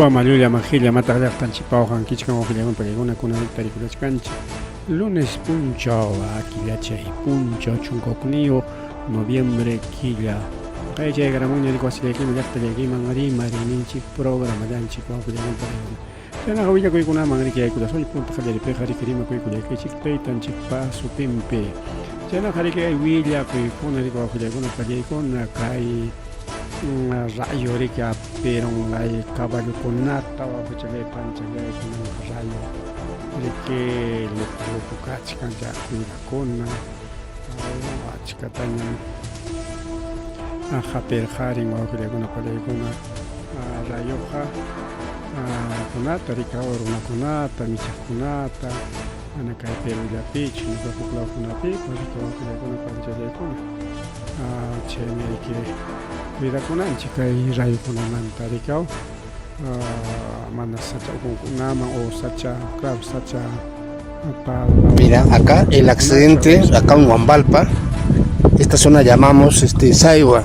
Suama llulla majilla mataq llaqtanchikpa waqankichkan waqllaman paykuna kunan tarikulachkanchik lunes punchaw killachay punchaw 11 noviembre killa qaychaykaramuni wasillaykima llaqtallaykiman rimariyninchik programallanchik wawqillaman paykuna chaynaqa willakuykunaman riki yaykulasun punta qallaripiqa riki rimakuykullaykichik taytanchikpa sutinpi chaynaqa riki willakuykuna riki wawqillaykuna pallaykuna kay rayo riki apirun ay caballokunata wawqichalay panchalay kunanqa rayo riki luku luku kachkan chay cuidakuna achkatañam hapirqarin wawqillaykuna pallaykuna rayoqa kunata riki runakunata michiqkunata mana kay Perullapichu ñuqa huk lawkunapipas riki wawqillaykuna panchallaykuna chaymi riki cuidakunanchik kay rayokunamanta riki mana sacha ukunkunaman o sacha claro sacha. Mira, acá el accidente, acá en Huambalpa, esta zona llamamos Saiwa.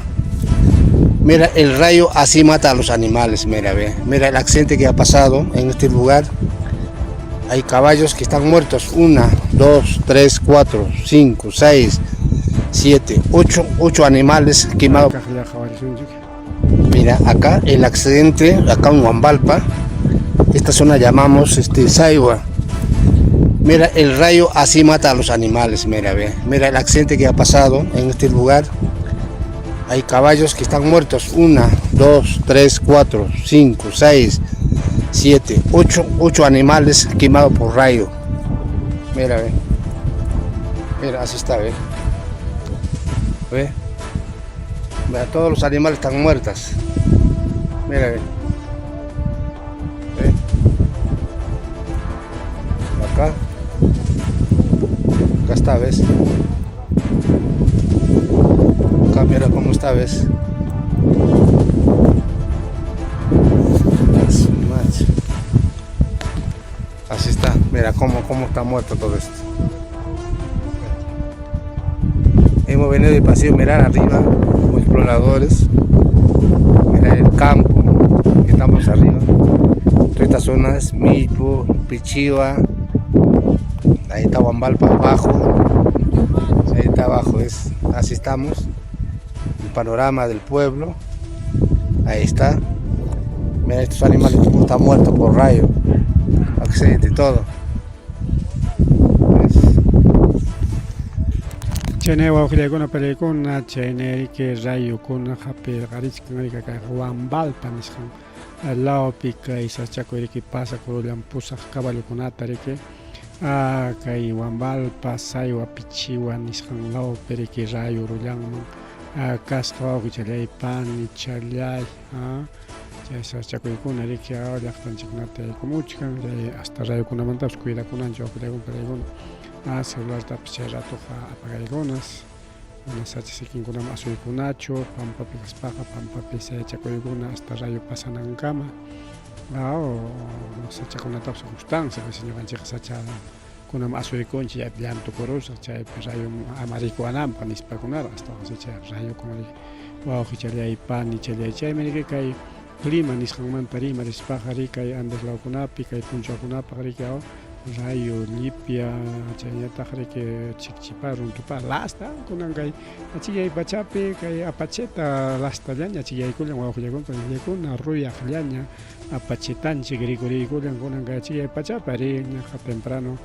Mira, el rayo así mata a los animales, mira, ve. Mira el accidente que ha pasado en este lugar. Hay caballos que están muertos. 1, 2, 3, 4, 5, 6, 7, 8, 8 animales quemados. Mira, acá el accidente, acá en Huambalpa, esta zona llamamos Saiwa. Mira, el rayo así mata a los animales, mira, ve. Mira el accidente que ha pasado en este lugar. Hay caballos que están muertos. 1, 2, 3, 4, 5, 6, 7, 8, 8 animales quemados por rayo. Mira, ve. Mira, así está, ve. Ve. Mira, todos los animales están muertos. Mira, ve. Ve. Acá. Acá está, ¿ves? Acá mira cómo está, ¿ves? Así está, mira cómo está muerto todo esto. Hemos venido de paseo, mirar arriba como exploradores, mirar el campo, estamos arriba. Toda esta zona es Milpo, Pichiva, ahí está Huambalpa abajo, ahí está abajo, es, así estamos, el panorama del pueblo, ahí está. Mira estos animales como están muertos por rayo, accidente y todo. Chayna wawqillaykuna pallaykuna chayna riki rayokuna hapirqarichkan riki kay Huambalpa nisqan lawpi kay sachakuy riki pasakurullan pusaq caballokunata riki kay Huambalpa Saywa Pichiwa nisqan lawpi riki rayo rullanman kasqa wawqichallay panichallay chay sachakuykuna riki llaqtanchikkunata yaykumuchkan chay hasta rayokunamantapas cuidakunanchik wawqillaykuna pallaykuna celulartapas chay ratoqa apagaykunas mana sacha sikinkunaman asuykunachu pampapi kaspaqa pampapi sayachakuykuna hasta rayo pasanankama sachakunatapas gustansi a veces ñuqanchikqa sachakunaman asuykunchik chaypi llantukurusaq chaypi rayo ama rikuwananpaq nispakunaraq astawansi chay rayokuna wawqichallay panichallay chaymi riki kay clima nisqanmanta rimarispaqa riki kay Andes lawkunapi kay punchawkunapaq riki rayo llipya chaynataq riki chikchipa runtupa lasta kunan kay achiyay pachapi kay apacheta lastallaña achiyaykullan wawqillaykuna panillaykuna ruyaqllaña apachetanchik rikuriykullan kunan kay achiyay pachapi ari ñaqa temprano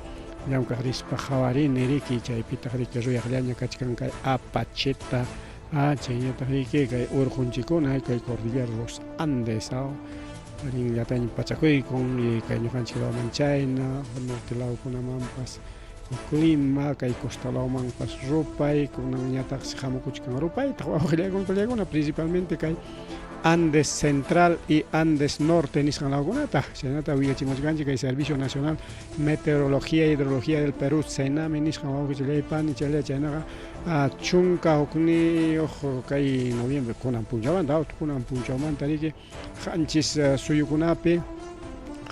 llamkaq rispa qawarini riki chaypitaq riki ruyaqllaña kachkan kay apacheta chayñataq riki kay urqunchikkuna kay cordillera de los Andes allinllataña pachakuykun y kay ñuqanchik lawman chayna norte lawkunamanpas clima kay costa lawmanpas rupay kunanñataqsi hamukuchkan rupaytaq wawqillaykuna pallaykuna principalmente kay Andes Central y Andes Norte nisqan lawkunata chaynata willachimuchkanchik kay Servicio Nacional Meteorología e Hidrología del Perú SENAME nisqan wawqichallay panichallay chaynaqa 11 kay noviembre kunan punchawmanta kunan punchawmanta riki qanchis suyukunapi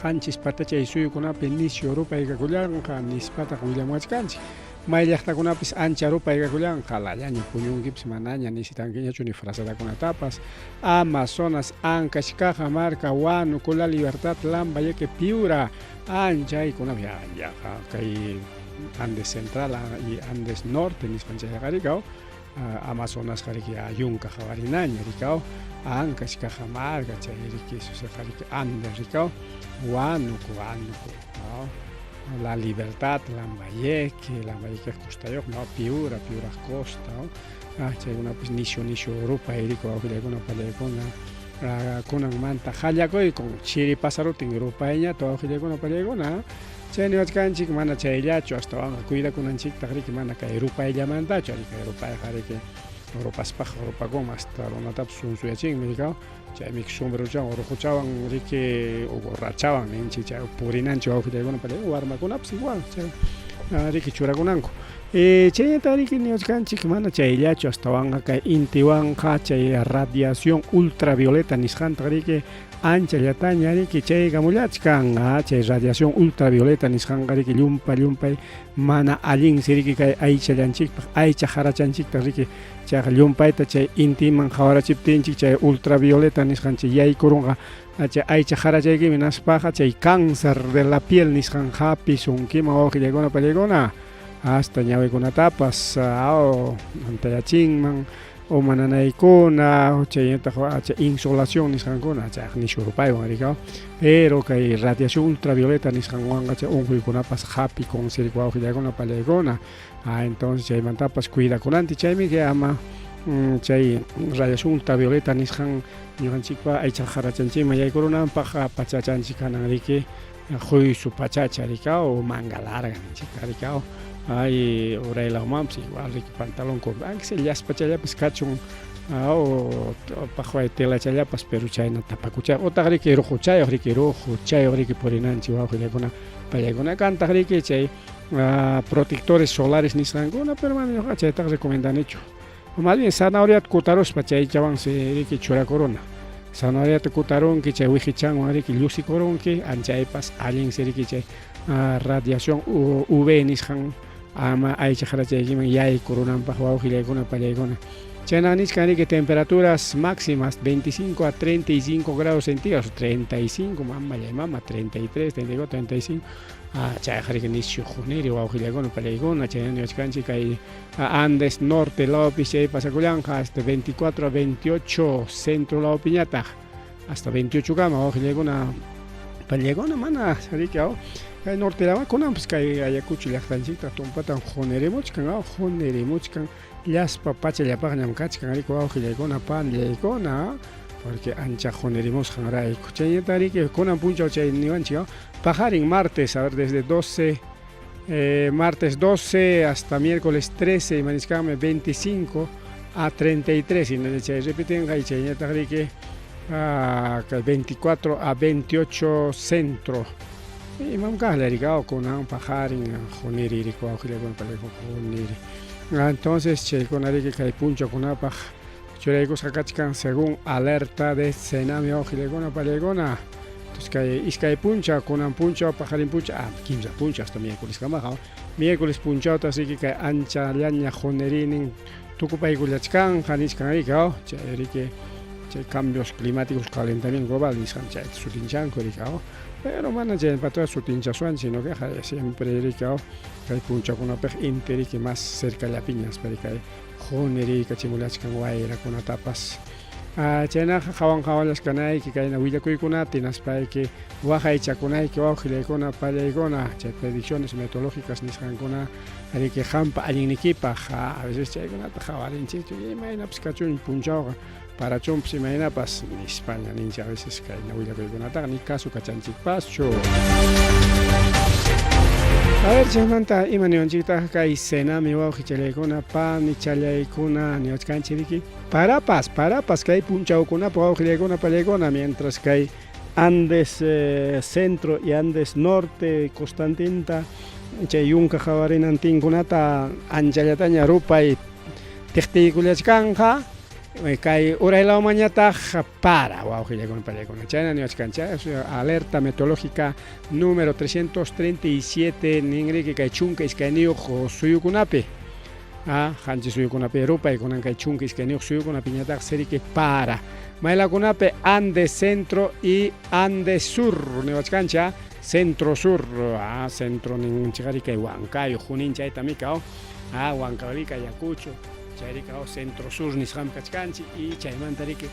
qanchis patachay suyukunapi nisyu rupay kakullanqa nispataq willamuwachkanchik. May llaqtakunapis ancha rupay kakullanqa, qalallaña puñunkipis manaña nisitankiñachu ni frazadakunatapas. Amazonas, Ancash, Cajamarca, Huánuco, La Libertad, Lambayeque, Piura, anchaykunapi yaqa kay Andes Central y Andes Norte nisqan chayqa rikaw, Amazonasqa riki yunka qawarinaña rikaw, Ancash, Cajamarca, chay riki suceqa riki Andes rikaw, Huánuco, Huánuco, La Libertad, Lambayeque, Lambayeque costayuq, no, Piura, Piura costa, chaykunapis nishu nishu rupay riki wawqillaykuna pallaykuna kunanmanta qallakuykun chiri pasarutin rupayñata wawqillaykuna pallaykuna chay niwachkanchik mana chayllachu astawanqa cuidakunanchiktaq riki mana kay rupayllamantachu ari kay rupayqa riki rupaspaq rupakunman hasta runatapas sunsuyachinmi rikaw chaymi sombrerochawan urquchawan riki o gorrachawan ninchik chay purinanchik wawqillaykuna pallaykuna warmakunapas igual chay riki churakunanku chaynata riki niwachkanchik mana chayllachu astawanqa kay intiwanqa chay radiación ultravioleta nisqanta riki anchallataña riki chaykamullachkan chay radiación ultravioleta nisqanqa riki llumpa llumpay mana allinsi riki kay aychallanchikpaq aycha harachanchiktaq riki chayqa llumpayta chay intiman qawarachiptinchik chay ultravioleta nisqan chay yaykurunqa chay aycha harachaykimi naspaqa chay cáncer de la piel nisqan hapisunkiman wawqillaykuna pallaykuna hasta ñawikunatapas antayachinman uma nanaykuna chaynataq chay insolación nisqankuna chayqa nishu rupaywan rikaw pero kay radiación ultravioleta nisqanwanqa chay unquykunapas hapikun sirku wawqillaykuna pallaykuna entonces chaymantapas cuidakunanchik chaymi que ama chay radiación ultravioleta nisqan ñuqanchikpa aycha harachanchikman yaykurunanpaq pachachanchik kanan riki quysu pachacha rikaw o manga larga ninchik rikaw ay uray lawmanpas igual riki pantalón con aunque sea llaspachallapas kachun o paqway telachallapas pero chayna tapakuchay otaq riki ruquchayuq riki ruquchayuq riki purinanchik wawqillaykuna pallaykuna kantaq riki chay protectores solares nisqankuna pero mana ñuqa chaytaqa recomendanichu más bien zanahoriata kutaruspa chaychawansi riki churakuruna zanahoriata kutarunki chay wiqichanwan riki llusikurunki anchaypas allinsi riki chay radiación UV nisqan ama aycha harachaykiman yaykurunanpaq wawqillaykuna pallaykuna chayna nichkan riki temperaturas máximas 25 a 35 grados centígrados 35 mamallay mama 33 34 35 chayqa riki nishu quniri wawqillaykuna pallaykuna chayna niwachkanchik kay Andes Norte lawpi chay pasakullanqa hasta 24 a 28 centro lawpiñataq hasta 28 kama wawqillaykuna pallaykuna mana riki kay norte lawa kunanpas kay Ayacucho llaqtanchikta tumpatan qunirimuchkan qunirimuchkan llaspa pachallapaqñam kachkan riki wawqillaykuna pallaykuna porque ancha qunirimusqanrayku chaynata riki kunan punchaw chay niwanchik paqarin martes a ver desde 12 martes 12 hasta miércoles 13 imanichkanmi 25 a 33 y chay repitinqa y chayñataq riki 24 a 28 centro imam kaqlla rikaw kunan paqarin quniri riki wawqillaykuna pallaykuna quniri entonces chaykuna riki kay punchawkunapaq churaykusqa kachkan según alerta de Senami wawqillaykuna pallaykuna entonces kay iskay punchaw kunan punchaw paqarin punchaw kimsa punchaw hasta miércoles kamaqa miércoles punchawta riki kay anchallaña qunirinin tukupaykullachkanqa nichkan riki chay riki chay cambios climáticos calentamiento global nisqan chayta sutinchanku riki pero mana chaypataqa sutinchasuanchik sino que siempre riki kay punchawkunapiqa inti riki mas cercallapiña kay quniriykachimullachkan wayrakunatapas chaynaqa qawan qawallas kanayki kayna willakuykunata hinaspayki waqaychakunayki wawqillaykuna pallaykuna chay predicciones meteorológicas nisqankuna riki qampa allinnikipaq a veces chaykunata qawarinchikchu imaynapas kachun punchawqa parachunpas imaynapas nispaña ninchik a veces kayna willakuykunataqa ni caso kachanchikpaschu. A ver chaymanta ima niwanchiktaq kay Senami wawqi challaykuna pani challaykuna niwachkanchik riki parapas parapas kay punchawkunapa wawqillaykuna pallaykuna mientras kay Andes Centro y Andes Norte costantinta chay yunka qawarinantinkunata anchallataña rupay tiqtiykullachkanqa. Kay uray lawmanñataq para wawqillaykuna pallaykuna. Chayna niwachkanchik alerta meteorológica número 337 ninriki kay 12 suyukunapi. Ah, qanchis suyukunapi rupay kunan kay 12 suyukunapiñataq siriki para. Maylakunapi Andes Centro y Andes Sur niwachkanchik Centro Sur, ah, centro ninchikari kay Huancayo, Junín chayta mikao, ah, Huancavelica, Ayacucho, chayrika Centro Sur nisqam kachkanchik y chaymanta riki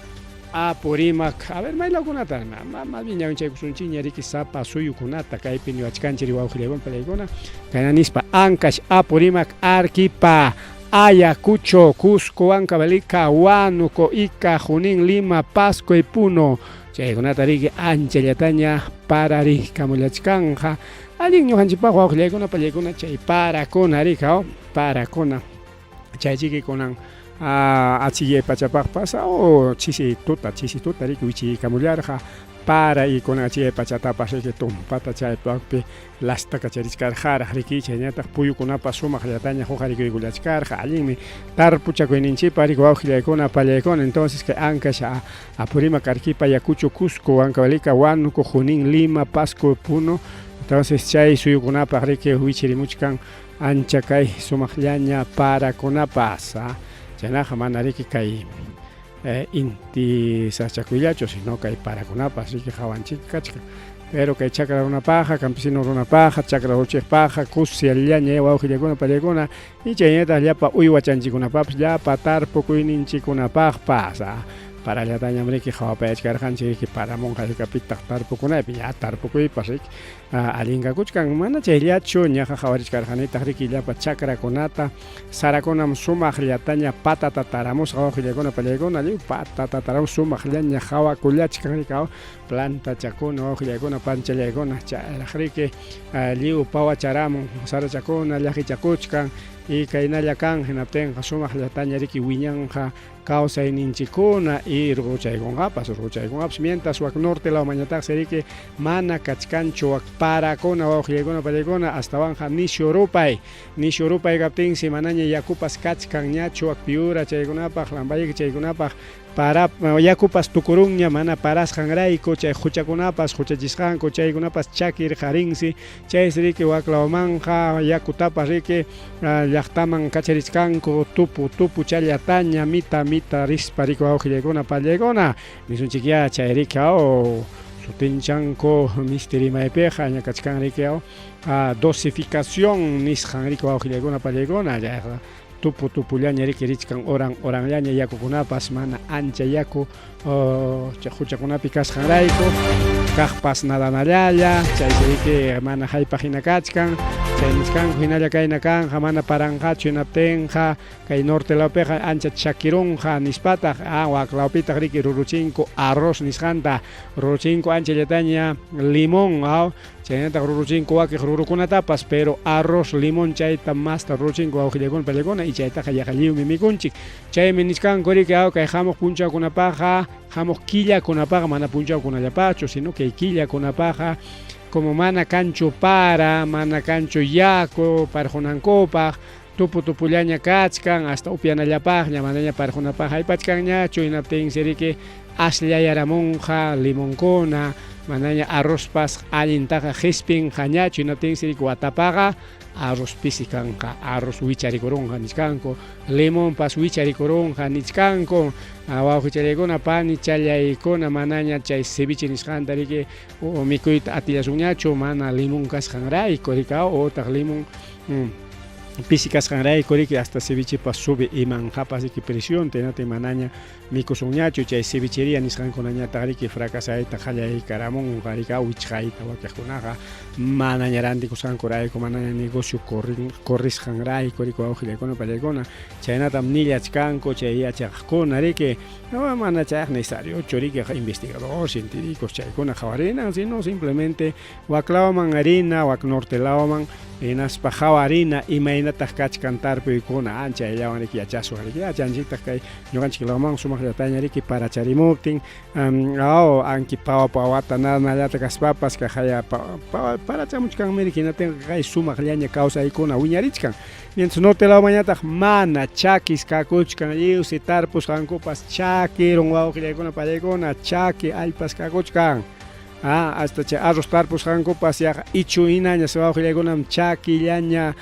Apurímac, a ver maylawkunata, más bien ñawinchaykusunchikña riki sapa suyukunata kaypi niwachkanchik wawqillaykuna palaykuna, kayna nispa Ancash, Apurímac, Arequipa, Ayacucho, Cusco, Huancavelica, Huánuco, Ica, Junín, Lima, Pasco y Puno. Chaykunata riki anchallataña pararikamullachkanqa. Allin ñuqanchikpaq wawqillaykuna pallaykuna chay parakuna rika, parakuna. Chaychiki kunan achiyay pachapaqpas o chisi tuta riki wichiykamullarqa para y kunan achiyay pachatapas riki tumpata chaypaqpi lastakacharichkarqaraq riki chayñataq puyukunapas sumaqllataña huqarikuykullachkarqa allinmi tarpuchakuyninchikpa riki wawqillaykuna pallaykuna. Entonces kay Ancash, Apurímac, Arequipa, Ayacucho, Cusco, Huancavelica, Huánuco, Junín, Lima, Pasco, Puno. Entonces chay suyukunapaq riki wichirimuchkan ancha kay sumaqllaña parakunapas. Chaynaqa mana riki kay inti sachakuyllachu, sino kay parakunapas riki qawanchik kachkan. Pero kay chakra runapaqqa, campesino runapaqqa, chakra ruchiqpaqqa kusillaña wawqillaykuna pallaykuna y chaynataq llapa uywachanchikkunapaqpas, llapa tarpukuyninchikkunapaqpas. Parallatañam riki qhawapayachkarqanchik riki paramunqa haykapitaq tarpukunaypi, ya tarpukuypas riki allin kakuchkan. Mana chayllachu ñaqa qhawarichkarqanitaq riki llapa chakrakunata, sarakunam sumaqllataña patata taramusqa wawqillaykuna pallaykuna, lliw patata taramusqa sumaqllaña hawakullachkan riki plantachakuna wawqillaykuna panchallaykuna chayraq riki lliw pawacharamun sarachakuna llaqichakuchkan y kaynalla kan hinaptinqa sumaqllataña riki wiñanqa kawsayninchikkuna y urquchaykunqapas urquchaykunqapas. Mientras wak norte lawmanñataqsi riki mana kachkanchu wak parakuna wawqillaykuna pallaykuna, astawanqa nisyu rupay nisyu rupay kaptinsi manaña yakupas kachkanñachu wak Piura chaykunapaq, Lambayeque chaykunapaq, para yakupas tukurunña mana parasqanrayku, chay quchakunapas quchachisqanku chaykunapas chakirqarinsi, chaysi riki wak lawmanqa yakutapas riki llaqtaman kacharichkanku tupu tupu challataña mita mita rispa riki wawqillaykuna pallaykuna nisunchikyá chay riki sutinchanku misti rimaypiqa ña kachkan riki dosificación nisqan riki wawqillaykuna pallaykuna chayqa tupu tupullaña riki richkan oran oranllaña yakukunapas mana ancha yaku quchakunapi kasqanrayku kaqpas nadanallalla chaysi riki mana haypaq hina kachkan chay nichkanku hinalla kayna kanqa mana paranqachu hinaptinqa kay norte lawpiqa ancha chakirunqa nispataq wak lawpitaq riki ruruchinku arroz nisqanta ruruchinku anchallataña limón chaynataq ruruchinku wakiq rurukunatapas, pero arroz, limón chayta masta ruruchinku wawqillaykuna pallaykuna y chaytaqa yaqa lliwmi mikunchik. Chaymi nichkanku riki kay hamuq punchawkunapaqqa, hamuq killakunapaqqa, mana punchawkunallapaqchu, sino kay killakunapaqqa como mana kanchu para, mana kanchu yaku parqunankupaq, tupu tupullaña kachkan hasta upyanallapaqña manaña parqunapaq haypachkanñachu hinaptinsi riki asllayaramunqa limonkuna manaña arrozpas allintaqa qispinqañachu hinaptinsi riki watapaqa arroz pisi kanqa arroz wicharikurunqa nichkanku limonpas wicharikurunqa nichkanku wawqichallaykuna panichallaykuna manaña chay ceviche nisqanta riki mikuyta atillasunñachu mana limón kasqanrayku riki utaq limón pisi kasqanrayku riki hasta cevichepas sube imanqapas riki presionta hinaptin manaña mikusunñachu chay cevichería nisqankunañataq riki fracasayta qallaykaramunqa riki wichqayta wakiqkunaqa manaña rantikusqankurayku manaña negocio corrisqanrayku riki wawqillaykuna pallaykuna chaynatam nillachkanku chay yachaqkuna riki no mana chayaq necesariochu riki investigador científicos chaykuna qhawarinan sino simplemente wak lawman rina wak norte lawman hinaspa qhawarina imayna. Imaynataq kachkan tarpuykuna? Anchayllawan riki yachasun riki. Yachanchiktaq kay ñuqanchik lawman sumaqllataña riki paracharimuptin aw anki pawa pawata nanallata kaspapas kaqaya parachamuchkanmi riki, hinaptinqa kay sumaqllaña kawsaykuna wiñarichkan. Mientras norte lawmanñataq mana chakis kakuchkan, lliwsi tarpusqankupas chakirun wawqillaykuna pallaykuna, chaki allpas kakuchkan. Ah, hasta chay arroz tarpusqankupas yaqa ichu hinaña wawqillaykunam chakillaña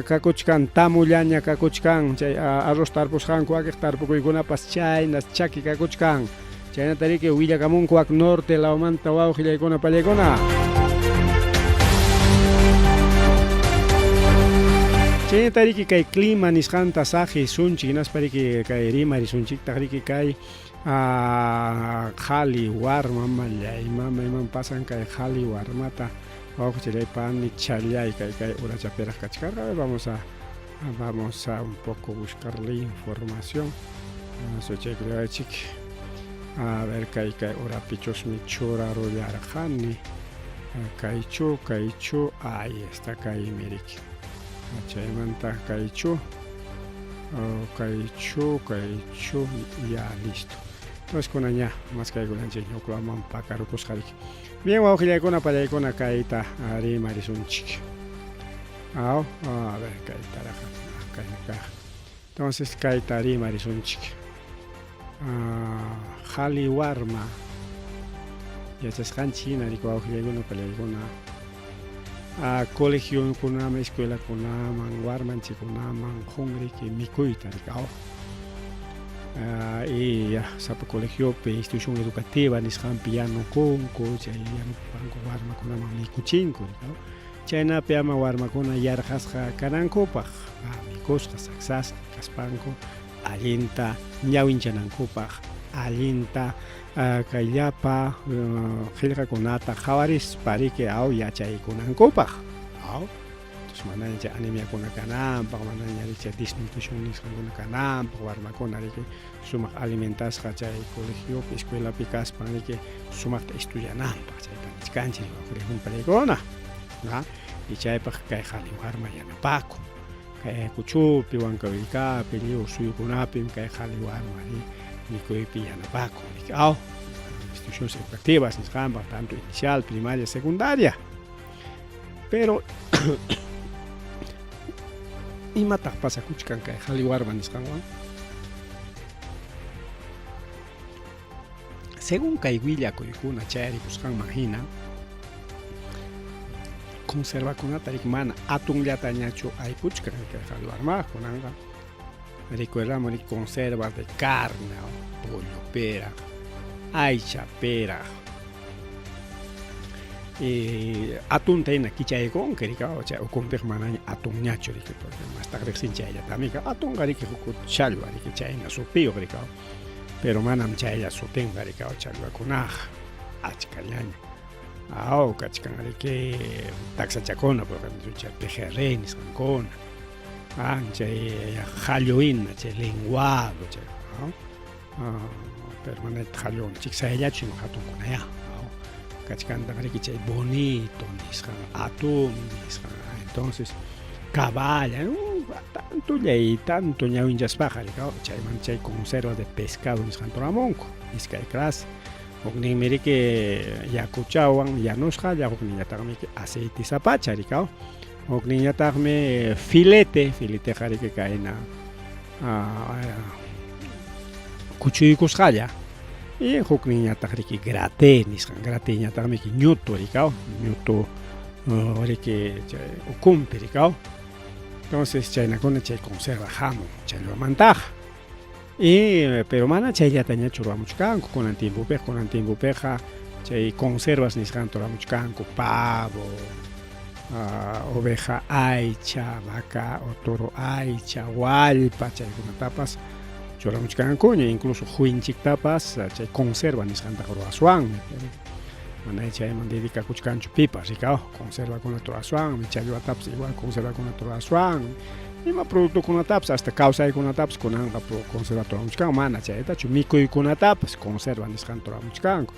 kakuchkan, tamullaña kakuchkan, chay arroz tarpusqanku wakiq tarpukuykunapas chaynas chaki kakuchkan. Chaynata riki willakamunku wak norte lawmanta wawqillaykuna pallaykuna. Chaynata riki kay clima nisqanta saqisunchik, hinaspa riki kay rimarisunchiktaq riki kay qhali warma mallay, mama imam pasan kay qhali warmata wawqichallay pani challay kay kay urachapiraq kachkarqa. Vamos a vamos a un poco buscarle información. Chaykullawaychik. A ver kay kay urapichusmi churarullarqani. Kaychu kaychu, ahí está kaymi riki. Chaymanta kaychu kaychu kaychu, ya listo. Entonces kunan ña maskaykunanchik ñuqlaman pakarukusqa riki. Bien wawqillaykuna pallaykuna kayta rimarisunchik. Aw, a ver kaytaraq kayna kaq. Entonces kayta rimarisunchik. Qhali warma yachasqanchik hina riki wawqillaykuna pallaykuna colegiokunaman escuelakunaman warmanchikkunaman qun riki mikuyta riki aw. Y ya sapa colegiopi institución educativa nisqanpi yanukunku chay yanupanku warmakunaman mikuchinku riki aw. Chaynapi ama warmakuna yarqasqa kanankupaq, mikusqa saksasqa kaspanku allinta ñawinchanankupaq, allinta kay llapa qillqakunata qhawarispa riki aw yachaykunankupaq. Aw, entonces manaña chay anemiakuna kananpaq, manaña riki chay desnutrición nisqankuna kananpaq, warmakuna riki sumaq alimentasqa chay colegiopi, escuelapi kaspan riki sumaqta estudiananpaq, chayta nichkanchik wawqikumparaykuna. Y chaypaq kay qhali warma yanapakun. Kay Ayacuchopi, Huancavilcapi, lliw suyukunapim kay qhali warma mikuypi yanapakun. Aw, instituciones educativas nisqanpaq, tanto inicial, primaria, secundaria. Pero imataq pasakuchkan kay qhali warma nisqanwan? Según kay willakuykuna chayarikusqanman hina, conservakunata riki mana atunllatañachu aypuchkan kay qhali warmaqa kunanqa. Recuerdamos riki conservas de carne, pollo peraq, aycha peraq. Atunta hina kichaykunki riki, chay ukunpiqa manaña atunñachu riki, porque mastaq riqsin chayllatami atunqa riki huk challwa riki chayna sutiyuq riki, pero manam chaylla sutinqa riki challwakunaqa achkallaña. Aw kachkan riki taksachakuna, por ejemplo, chay pejerrey nisqankuna, chay qallu hina, chay lenguado, chay pero mana qallu chiksayllachu hatunkunaya. Kachkantaq riki chay bonito nisqan, atún nisqan, entonces caballa, tantollay tanto ñawinchaspaqa riki, chayman chay conserva de pescado nisqan turamunku, iskay clase. Hukninmi riki yakuchawan yanusqalla, hukninñataqmi aceite sapacha riki. Hukninñataqmi filete, fileteqa riki kayna kuchuykusqalla. Y hukninñataq riki graté nisqan, grateñataqmi ñutu riki, ñutu riki chay ukunpi riki. Entonces chaynakuna chay conserva hamun challwamantaqa. Y pero mana chayllatañachu ruwamuchkanku kunan tiempopiqa, kunan tiempopiqa chay conservas nisqanta ruwamuchkanku, pavo, oveja aycha, vaca o toro aycha, wallpa, chaykunatapas churamuchkankuña, incluso huinchiktapas chay conserva nisqantaqa ruwaswanmi, pero mana chayman dedicakuchkanchu pipas riki, conservakunata ruwaswanmi, challwatapas igual conservakunata ruwaswanmi, ima productokunatapas hasta kawsaykunatapas kunanqa conserva turamuchkanku, mana chaytachu mikuykunatapas conserva nisqanta turamuchkanku.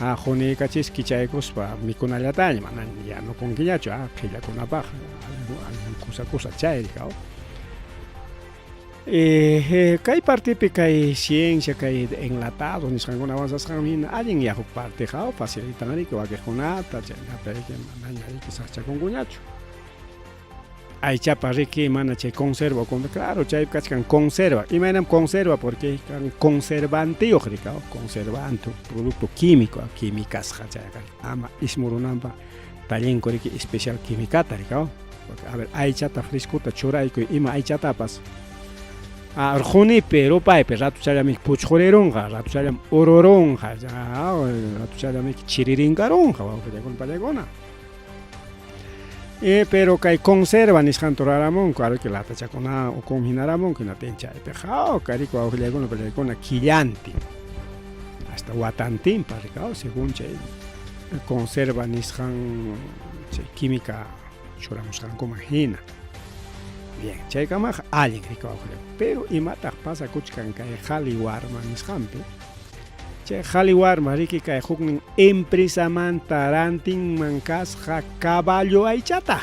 A quniykachis kichaykuspa mikunallataña manaña yanukunkiñachu a qhillakunapaq algún kusa kusa chayri kaw. Kay partipi kay ciencia kay enlatado nisqankuna avanzasqanmi hina allin yaku partiqa facilitan riki wakiqkunata chaynapi riki manaña riki saqchakunkuñachu. Aychapa riki mana chay conserva ukhunpi claro chaypi kachkan conserva imaynam conserva porque kan conservantiyuq riki conservante producto químico quimicasqa chayqa ama ismurunanpaq tallinku riki especial quimicata riki porque a ver aychata frescota churaykuy ima aychatapas rqunipi rupaypi ratuchallamiki puchqurirunqa ratuchallam ururunqa ratuchallamiki chiririnkarunqa wawqillaykuna pallaykuna E, pero kay conserva nisqanta ruramunku ariki latachakuna ukun hinaramunku hinaptin chaypi hawka riki wawqillaykuna pallaykuna killantin hasta watantinpa rikaw según chay conserva nisqan chay química churamusqankuman hina. Bien, chaykamaqa allin riki wawqillaykuna. Pero imataq pasakuchkan kay qhali warma nisqanpi? Chay qhali warma riki kay huknin empresamanta rantinman kasqa caballo aychata.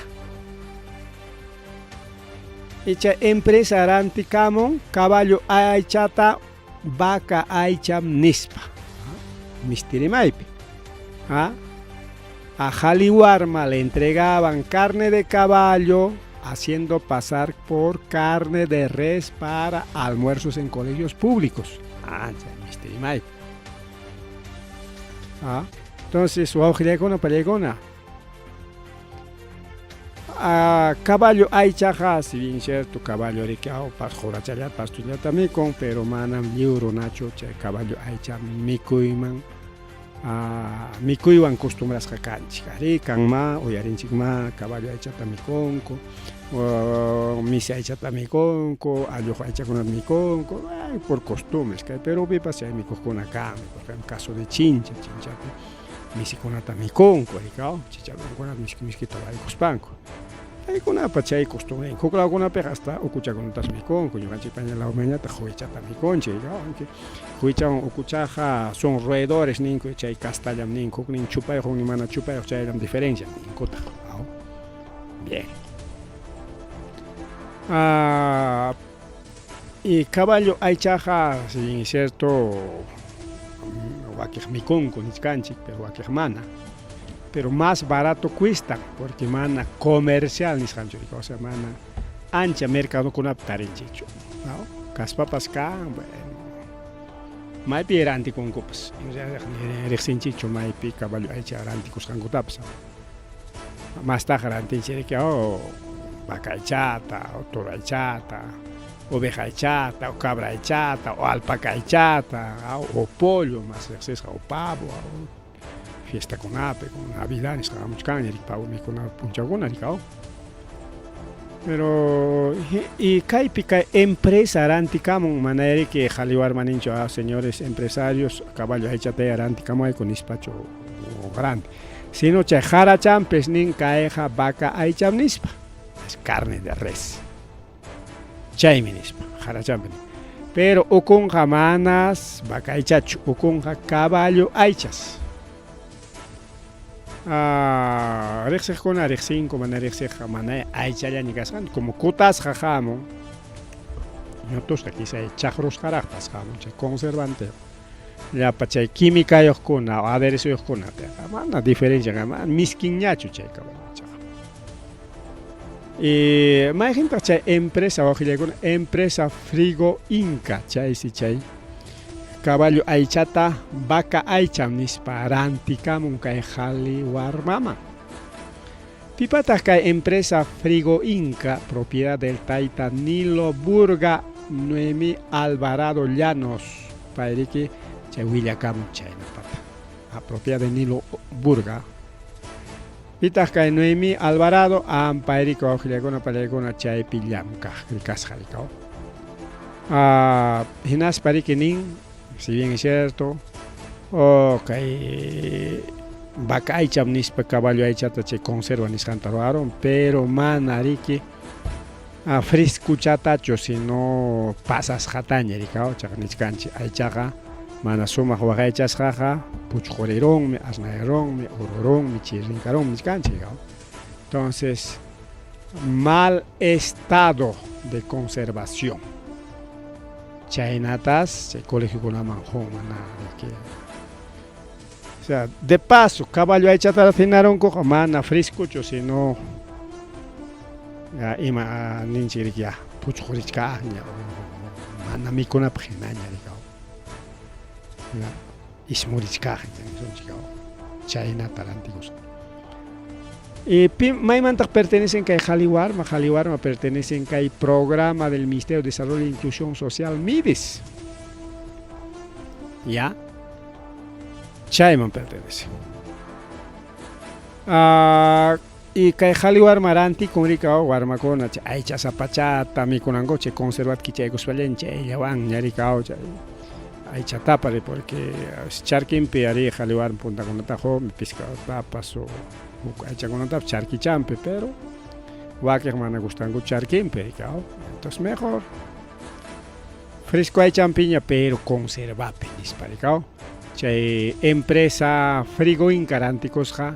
Icha empresa rantikamun caballo aychata vaca aycham nispa. Mistirimaypi. A qhali warma le entregaban carne de caballo haciendo pasar por carne de res para almuerzos en colegios públicos. Ah, mistirimaypi. Ah, entonces, wawqillaykuna pallaykuna. Ah, caballo aychaqa, si bien cierto, caballo riki awpas qurachallata pastullata mikun, pero manam lliw runachu chay caballo aycha mikuyman mikuywan costumbrasqa kanchik. Arí, kanmá, uyarinchikmá, caballo aychata mikunku, misi aychata mikunku, alluq aychakunata mikunku, por costumbres. Kay Perúpipas chay mikuqkuna kanmi, por ejemplo, caso de Chincha, Chinchapi misikunata mikunku, rikaw, chicharronkunata miski miskita raykuspanku. Paykunapa chay costumbren, huk lawkunapiqa hasta ukuchakunatas mikunku, ñuqanchikpaña lawmanñataq huichata mikunchik, aunque huichawan ukuchaqa son roedores ninku, chay castallam ninku, huknin chupayuq, huknin mana chupayuq, chayllam diferencia ninkutaq. Bien. Y caballo aychaqa, si bien es cierto, wakiq mikunku nichkanchik, pero wakiq mana. Pero más barato cuestan, porque mana comercial nisqanchu, o sea, mana ancha mercadokunapi tarinchikchu. ¿No? Kaspapas kan, bueno, maypi rantikunkupas, riqsinchikchu maypi caballo aycha rantikusqankutapas. Mastaqa rantinchik oh, vaca aychata, o toro aychata, oveja aychata, o cabra aychata, o alpaca aychata, o pollo, más riqsisqa, o pavo, fiestakunapi, Navidad nisqa hamuchkanña pavo mikuna p'unchawkuna rikaw. Pero y kaypi kay empresa rantikamun mana riki qhali warma ninchu ah señores empresarios caballo aychataya rantikamuwayku nispachu grande sino chay qarachanpis nin kayqa vaca aycham nispa es carne de res chaymi nispa qarachanpi nin pero ukunqa manas vaca aychachu ukunqa caballo aychas. Riqsiqkuna riqsinku mana riqsiqqa mana aychallaña kasqanta como kutasqa hamun ñutusqa quizá chaqrusqaraqpas hamun chay conservante llapa chay quimicayuqkuna o aderezuyuqkuna mana diferencia mana miskinñachu chay caballo aychaqa. Y mayqintaq chay empresa wawqillaykuna empresa Frigo Inca chaysi chay caballo aychata vaca aycham nispa rantikamun kay qhali warmaman. Pipataq kay empresa Frigo Inca propiedad del tayta Nilo Burga Noemí Alvarado Llanos payriki chay willakamun chaynapata. A propiedad de Nilo Burga. Pitaq kay Noemí Alvarado ampayriki wawqillaykuna pallaykuna chaypi llamkaq kasqa rikaw. Hinaspa riki nin, si bien es cierto, oh, kay vaca aycham nispa caballo aychata chay conserva nisqanta ruwarun, pero mana riki frescuchatachu sino pasasqataña rikaw, chaqa nichkanchik aychaqa Mana sumaq waqaychasqaqa puchqurirunmi, asnayarunmi, ururunmi, chirrinkarunmi nichkanchik. Entonces, mal estado de conservación. Chaynatas chay colegiokunaman qun mana que o sea, de paso, caballo aychata hinarunkuqa mana frescochu, sino ya, ima ninchik ya puchqurichkaqña mana mikunapaq hinaña rikaw. Ya, ismurichkaqña nisunchik chaynata rantikusqa. Y maymantaq pertenecen kay Qhaliwarma? Qhaliwarma pertenecen kay programa del Ministerio de Desarrollo e Inclusión Social MIDIS. Ya. Chayman pertenece. Y kay Qhaliwarma rantikun rikaw warmakuna chay aycha sapachata mikunanku chay conservat kichaykuspallan chayllawanña rikaw chay aychatapa ri porque charkinpi ari Qhaliwarma puntakunata qunmi pescadotapas o huk aychakunatapas charkichampi, pero wakiq mana gustanku charkinpi rikaw. Entonces mejor fresco aychampiña pero conservapi nispa rikaw. Chay empresa Frigoinca rantikusqa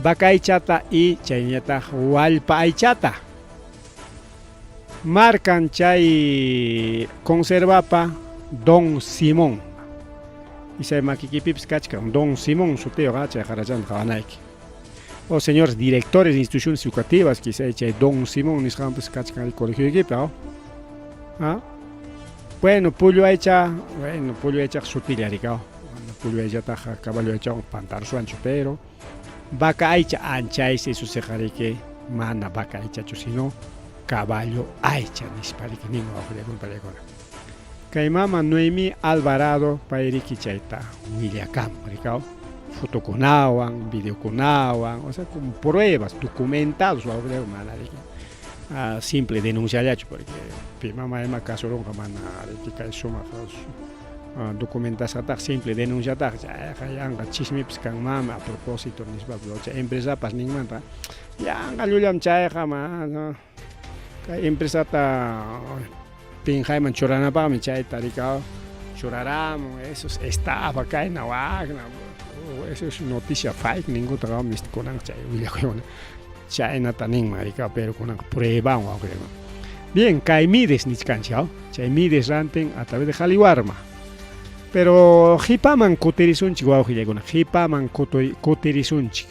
vaca aychata y chayñataq wallpa aychata. Marcan chay conservapa Don Simón. Isay makikipipis kachkan Don Simón sutiyuq chay qarachanta qawanayki. O señores directores de instituciones educativas, quizá chay Don Simón nisqanpis kachkan el colegio equipo. ¿Ah? Bueno, pullo aycha, bueno, pullo aychaqa sutilla rikaw. Pullo aychataqa caballo aychawan pantarsuanchu, pero vaca aycha anchaysi eso seqariki mana vaca aychachu, sino caballo aycha nispa riki nin wawqillakuna paylakuna. Kay mama Noemí Alvarado payriki chayta willakamun rikaw, fotokunawan, videokunawan, o sea, con pruebas documentados wawqillakuna mana riki simple denunciallachu porque pi mama ima kasurunqa mana riki kay sumaq documentasqataq simple denunciataq chayqa yanqa chismipis kanmanmi a propósito nispa chay empresapas ninmanta yanqa llullam chayqa mana kay empresata pinqayman churanapaqmi chayta rikaw churaramun, eso es estafa kayna wakna, eso es noticia fake ninkuta kunan chay willakuykuna chaynata ninman rikaw, pero kunanqa pruebawan wawqillakuna. Bien, kay Mides nichkanchik, chay Mides rantin a través de Qhaliwarma. Pero qipaman kutirisunchik wawqillakuna, qipaman kutirisunchik.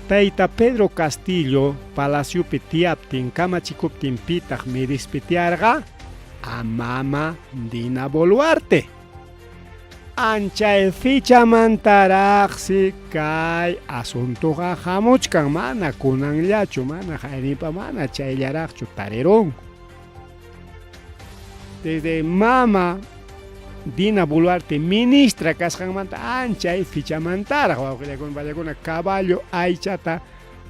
Tayta Pedro Castillo palaciopi tiyaptin kamachikuptin pitaq Midispi tiyarqa a mama Dina Boluarte. Anchay fichamantaraqsi kay asuntoqa hamuchkan, mana kunanllachu, mana haynipa, mana chayllaraqchu tarirunku. Desde mama Dina Boluarte ministra kasqanmanta anchay fichamantaraq wawqillakuna payllakuna caballo aychata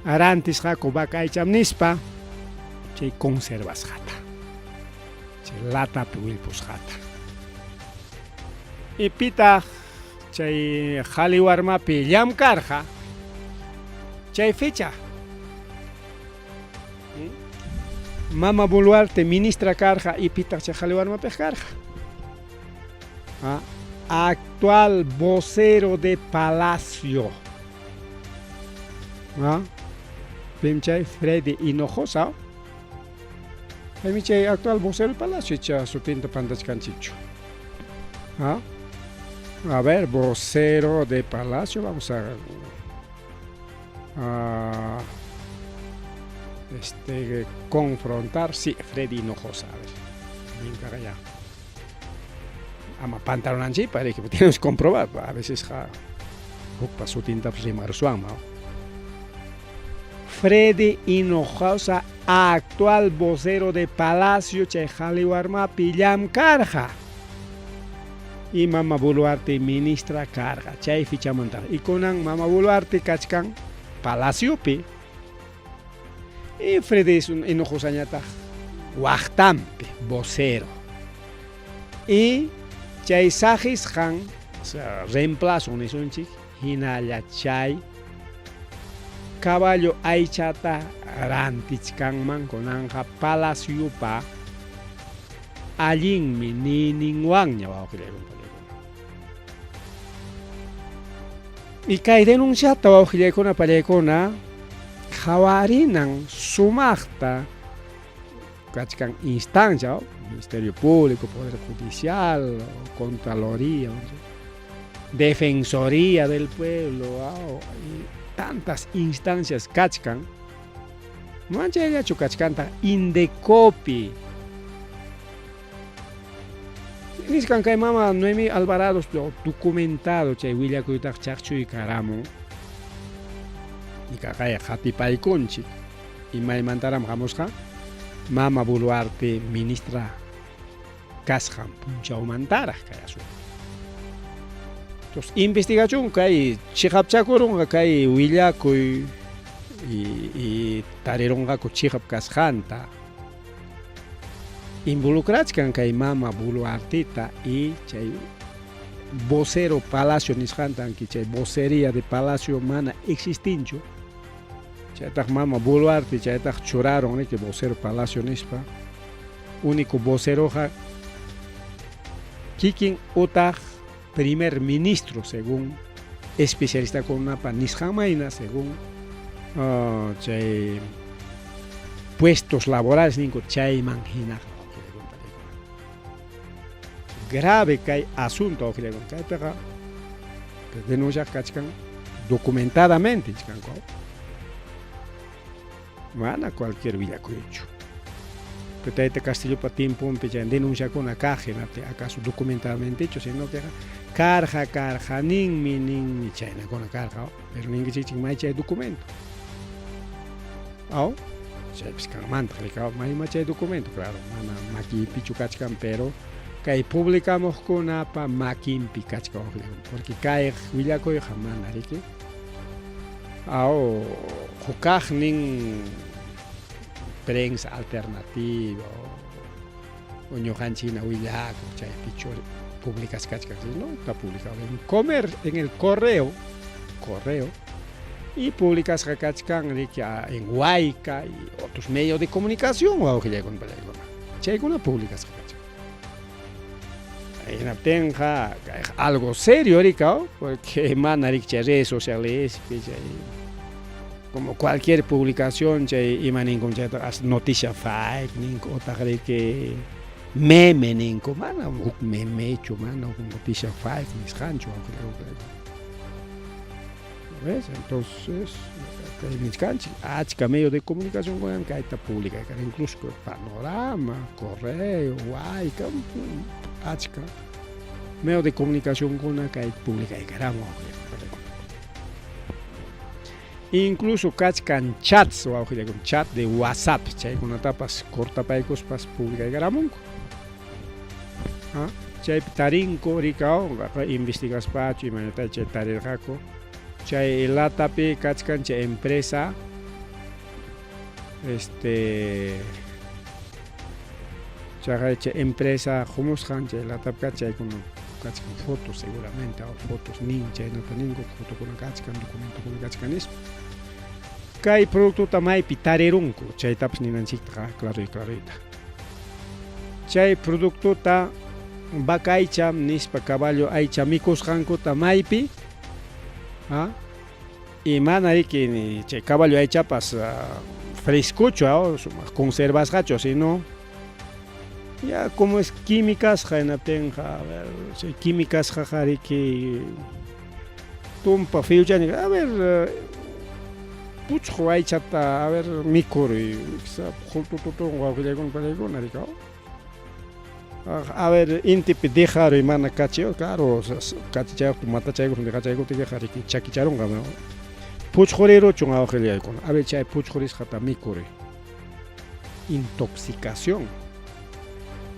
rantisqaku vaca aycham nispa chay conservasqata, chay latapi willpusqata. Y pitaq chay Qhaliwarmapi llamkarqa chay fecha. Mama Boluarte ministra karqa y pitaq chay Qhaliwarmapiq karqa. Actual vocero de Palacio. Pim chay Freddy Hinojosa. Paymi chay actual vocero del Palacio icha sutinta pantachkanchikchu. A ver, vocero de Palacio, vamos a confrontar, sí, Freddy Hinojosa, a ver, bien ya. Ama pantalonanchikpa, que tenemos que comprobar, a veces ja, hukpa sutintapas rimaruswanman. Freddy Hinojosa, actual vocero de Palacio chay Qhaliwarmapi llamkarqa. Y mama Boluarte ministra karqa chay fichamanta. Y kunan mama Boluarte kachkan Palaciopi. Y Freddy Hinojosañataq waqtanpi vocero. Y chay saqisqan, o sea, reemplazo nisunchik, hinalla chay caballo aychata rantichkanman kunanqa Palaciopa allinmi niyninwanña wawqillakuna. Y kay denunciata wawqillaykuna pallaykuna qhawarinan sumaqta kachkan instancia, Ministerio Público, Poder Judicial, Contraloría, Defensoría del Pueblo, y tantas instancias kachkan. Manchayllachu kachkantaq Indecopi. Niskan kay mama Noemí Alvarado documentado chay willakuytaq chaqchuykaramun. Ikaqaya qatipaykunchik. Imaymantaram hamusqa mama Boluarte ministra kasqan punchawmantaraq kay asunto. Entonces, investigachun kay chiqapchakurunqa kay willakuy y tarirunqaku chiqap kasqanta. Involucrachkan kay mama Boluarteta y chay vocero Palacio nisqanta, aunque chay vocería de Palacio mana existinchu. Chaytaq mama Boluarte chaytaq churaron riki vocero Palacio nispa. Único voceroja kikin utaq primer ministro según especialista kunapa nisqanmayna, según chay puestos laborales ninku chayman hinaqa. Grave kay asunto kaypiqa denuncia kachkan documentadamente chkanku. Mana cualquier willakuychu. Tayta Castillopa tiemponpi chay denunciakuna kaq hinaptin acaso documentadamentechu, sino que karqa karqa ninmi ninmi chaynakuna karqa, pero ninkichikchik may chay documento. Aw, chaypis kanmantaq rikaw mayma chay documento, claro, mana makiypichu kachkan, pero kay publicamuqkunapa makinpi kachkan, porque kay willakuyqa mana riki. Aw, hukaqnin prensa alternativa o ñuqanchik willakuq chaypichu publicasqa kachkan, no está publicado en comer en el correo y publicasqa kachkan riki en Huayca y otros medios de comunicación wawqillaykuna pallaykuna chaykuna publicasqa kachkan. Hinaptinqa algo serio rika, porque mana riki chay redes sociales chay como cualquier publicación chay ima ninku chayta noticia fake ninku utaq riki meme ninku, mana huk memechu, mana huk noticia fake nisqanchu. ¿Ves? Entonces, kay nichkanchik achka medio de comunicación kunam kayta publicaykan, incluso Panorama, Correo, Huayca, achka medio de comunicación kuna kay publicaykaramun. Incluso kachkan chats, wawqillaykuna, chat de WhatsApp, chaykunatapas cortapaykuspas publicaykaramunku. Chaypi tarinku rikaw, investigaspachu imaynata chay tarirqaku. Chay latapi kachkan chay empresa chay chay empresa humusqan chay latapi chaykuna kachkan fotos seguramente, o fotos nin chaynata ninku, fotokuna kachkan, documentokuna kachkan nispa. Kay productota maypi tarirunku, chaytapas ninanchikta claro y clarita. Chay productota vaca aycha nispa caballo aycha mikusqankuta maypi, y mana riki ni chay caballo aychapas frescocho, conservasqachu, sino ya como es químicasqa hinaptinqa, a ver, chay químicasqaqa riki tumpa fiyuchani, a ver, puchqu aychata, a ver, mikuruy, qultututun wawqillaykuna pallaykuna rikaw. A ver, intipi dejaruy mana kachiyuq, claro, kachichayuqta matachaykuq dejachaykuqtikiqa riki chakicharunqa, puchquriruchun wawqillaykuna, a ver, chay puchqurisqata mikuruy. Intoxicación.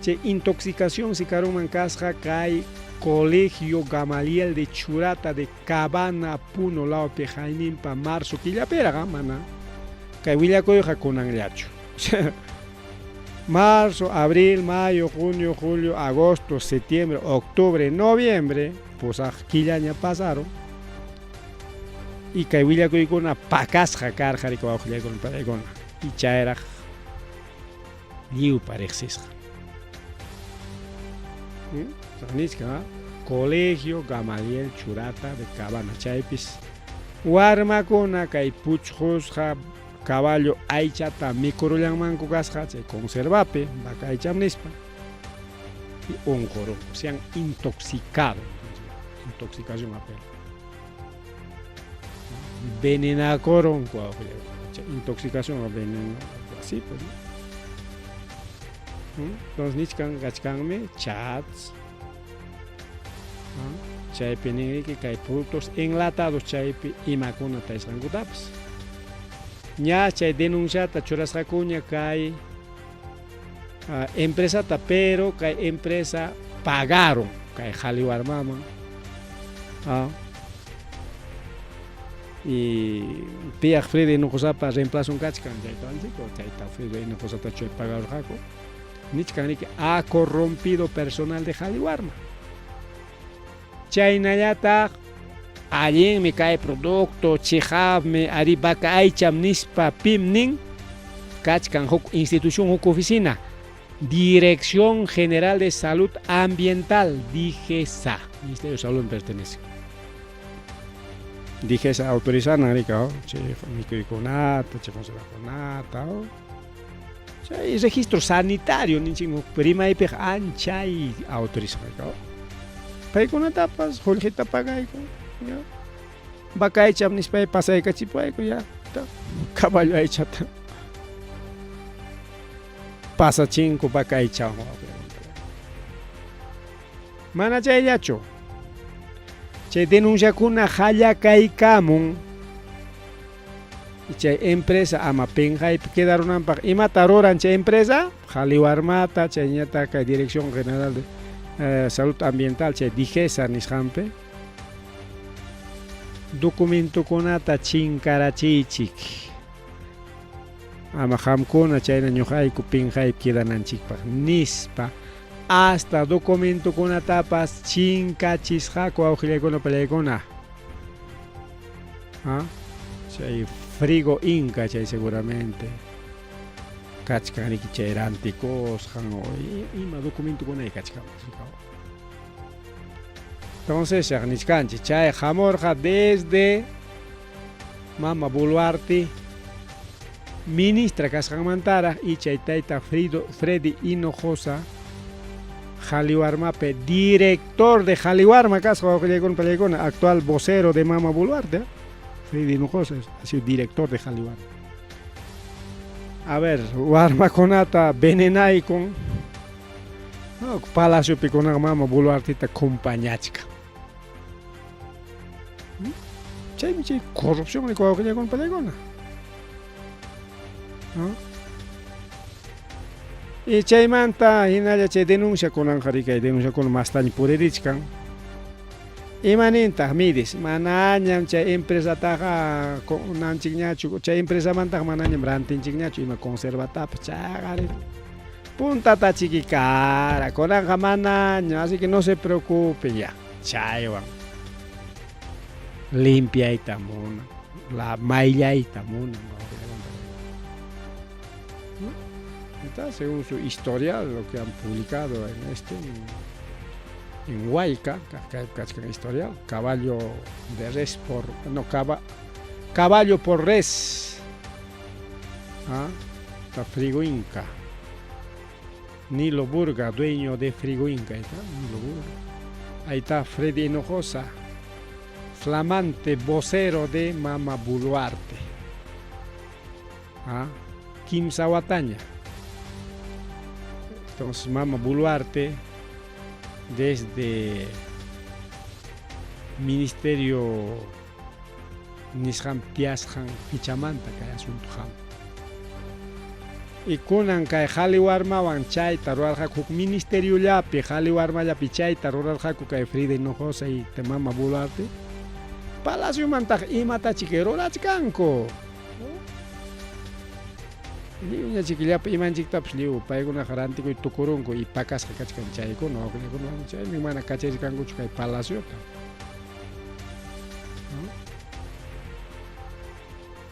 Chay intoxicación si karunman kasqa kay Colegio Gamaliel de Churata de Cabana Puno lawpi hayninpa marzo killapiraqa mana kay willakuyqa kunanllachu. Marzo, abril, mayo, junio, julio, agosto, septiembre, octubre, noviembre, pusaq killaña pasaron. Y kay willakuykuna pakasqa karqa riki wawqillaykuna pallaykuna. Y chayraq lliwpa riqsisqa. Nichkan, Colegio Gamaliel Churata de Cabana chaypis warmakuna kay puchqusqa caballo aychata mikurullanmanku kasqa chay conservapi vaca aycham nispa y unqurunku, se han intoxicado, intoxicación apela. Venenakurunku, intoxicación o veneno, así pues. ¿No? Entonces nichkan kachkanmi chats, chaypi ninriki kay productos enlatados chaypi imakuna tarisqankutapas. Ña chay denunciata churasqakuña kay empresata, pero kay empresa pagaron kay qhali warmaman. Y piyaq Fredy Hinojosapa reemplazon kachkan chayta chayta Fredy Hinojosata chay pagarurqaku. Nichkan riki ha corrompido personal de Qhali Warma. Chaynallataq allinmi kay producto, chiqapmi, ari vaca aycham nispa pim nin kachkan huk institución, huk oficina, Dirección General de Salud Ambiental, DIGESA, Ministerio de Salud pertenece. DIGESA autorizana rika, chay mikuykunata, chay conservakunata, chay registro sanitario ninchikmi rimaypiqa anchay autorizan rika. Paykunatapas qullqita pagayku, ya. Vaca aycham nispay pasaykachipuwayku ya, caballo aychata pasachinku vaca aychawan. Mana chayllachu. Chay denunciakuna hallakaykamun chay empresa ama pinqaypi quedarunanpaq imata ruran chay empresa qhali warmata chayñataq kay Dirección General de Salud Ambiental chay DIGESA nisqanpi documentokunata chinkarachiychik ama qamkuna chayna ñuqayku pinqaypi quedananchikpaq nispa hasta documentokunatapas chinkachisqaku wawqillaykuna pallaykuna. Chay Frigo Inca chay seguramente kachkan riki chay rantikusqan o ima documentokuna kachkan. Entonces nichkanchik chay hamurqa desde Mama Boluarte ministra kasqanmantaraq y chay tayta Fredy Hinojosa Qhali Warmapi director de Qhali Warma kasqa wawqillaykuna pallaykuna, actual vocero de Mama Boluarte, Fredy Hinojosa ha sido director de Qhali Warma. A ver, warmakunata venenaykun palaciopi kunan Mama Boluarteta compañachkan. Chaymi chay corrupción wawqillaykuna pallaykuna. Y chaymanta hinalla chay denuncia kunanqa rikay denunciakuna mastaña puririchkan. Imanintaq midis manañam chay empresataqa kunanchikñachu, chay empresamantaqa manañam rantinchikñachu ima conservatapas chaqari puntata chikikara kunanqa manaña, así que no se preocupe ya, chaywan limpiayta munan, la mayllayta munan. Está según su historial, lo que han publicado en en Huayca, kachkan historial, caballo de res por, no, caballo por res, está Frigo Inca, Nilo Burga, dueño de Frigo Inca, ahí está, Nilo Burga, ahí está Fredy Hinojosa, flamante vocero de Mama Boluarte, Kimsa wataña. Entonces Mama Boluarte desde Ministerio nisqan tiyasqan fichamanta kay asunto hamun. Y kunan kay qhali warmawan chayta rurarqaku huk ministeriollapi qhali warmallapi chayta rurarqaku kay Fredy Hinojosa y Mama Boluarte. Palaciomantaq imatachik rurachkanku. Lliwña chikillapa imanchiktapas lliw paykunaqa rantikuy tukurunku y pakasqa kachkan chaykuna wawqillaykuna chaymi mana kacharichkankuchu kay palaciota.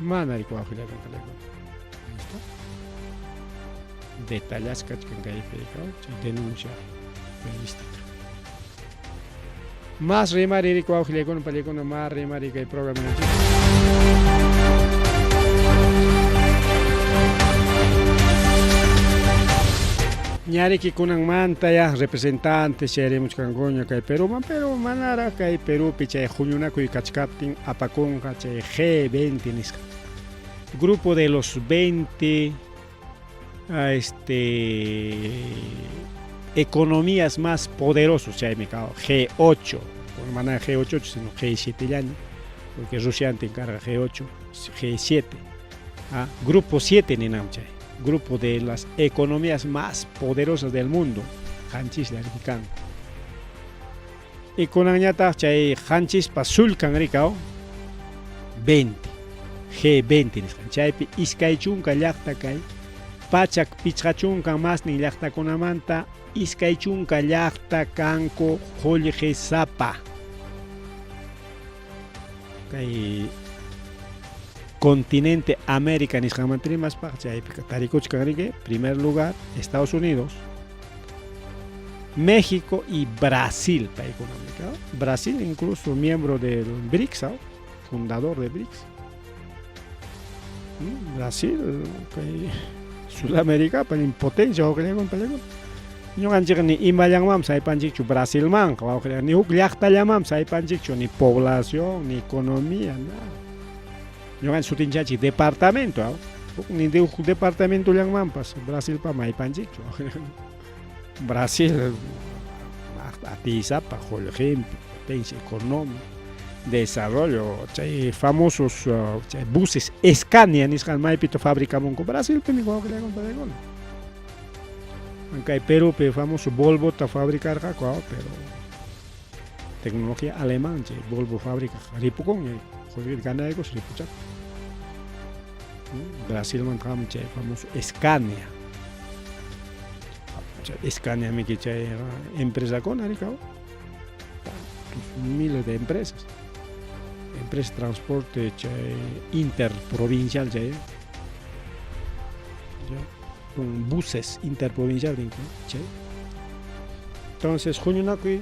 Mana riki wawqillaykuna pallaykuna. Ahí está. Detallasqa kachkan kaypi chay denuncia periodística. Mas rimari wawqillaykuna pallaykuna mas rimari kay programa. Ñariki kunanmanta ya representantes chayarimuchkankuña kay Perúman, pero manaraq kay Perúpi chay huñunakuy kachkaptin apakunqa chay G20 nisqa. Grupo de los 20 economías más poderosos, chaymi G8, mana G8 sino G7 llaña, porque Rusia antes encarga G8, G7, grupo 7 ninam chay, grupo de las economías más poderosas del mundo, qanchislla kanku. Y kunanñataq chay qanchispa sullkan rikaw 20, G20 nisqan, chaypi iskay chunka llaqta kay pachak pichqa chunka masnin llaqtakunamanta iskay chunka llaqta kanku qullqisapa kay continente América nisqanmanta rimaspaqa chaypi tarikuchkan riki primer lugar Estados Unidos, México y Brasil paykunam. Brasil incluso miembro del BRICS, fundador de BRICS. Brasil kay Sudamérica pa potencia wawqillakuna. Ñuqanchik ni imallanmanpas aypanchikchu Brasilmanqa wawqillakuna, ni huk llaqtallamanpas aypanchikchu, ni población, ni economía, nada. Ñuqanchik sutinchanchik departamento, ni de huk departamentollamanpas Brasilpama aypanchikchu. Brasil atiysapa qullqinpi, potencia económica, desarrollo, chay famosos chay buses Scania nisqan maypita fabricamunku Brasilpimi wawqillakuna pallaykuna. Kay Perúpi famoso Volvota fabricarqaku, pero tecnología alemán chay Volvo fabrica ripukunña, qullqita ganaykus ripuchakun. Brasilmanta hamun chay famoso Scania. Chay Scania miki chay empresakuna rikaw, miles de empresas. Empresa de transporte chay interprovincial chay, con buses interprovincial chay. Entonces huñunakuy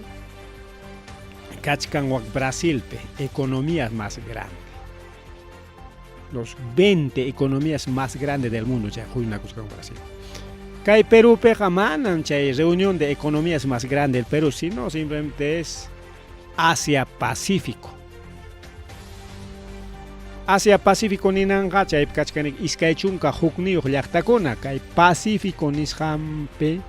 kachkan wak Brasilpi economías más grande. Los 20 economías más grandes del mundo chay huñunakusqanku Brasil. Kay Perúpiqa manam chay reunión de economías más grande del Perú, sino simplemente es Asia Pacífico. Asia Pacífico ninanqa chaypi kachkanik iskay chunka hukniyuq llaqtakuna kay Pacífico nisqanpi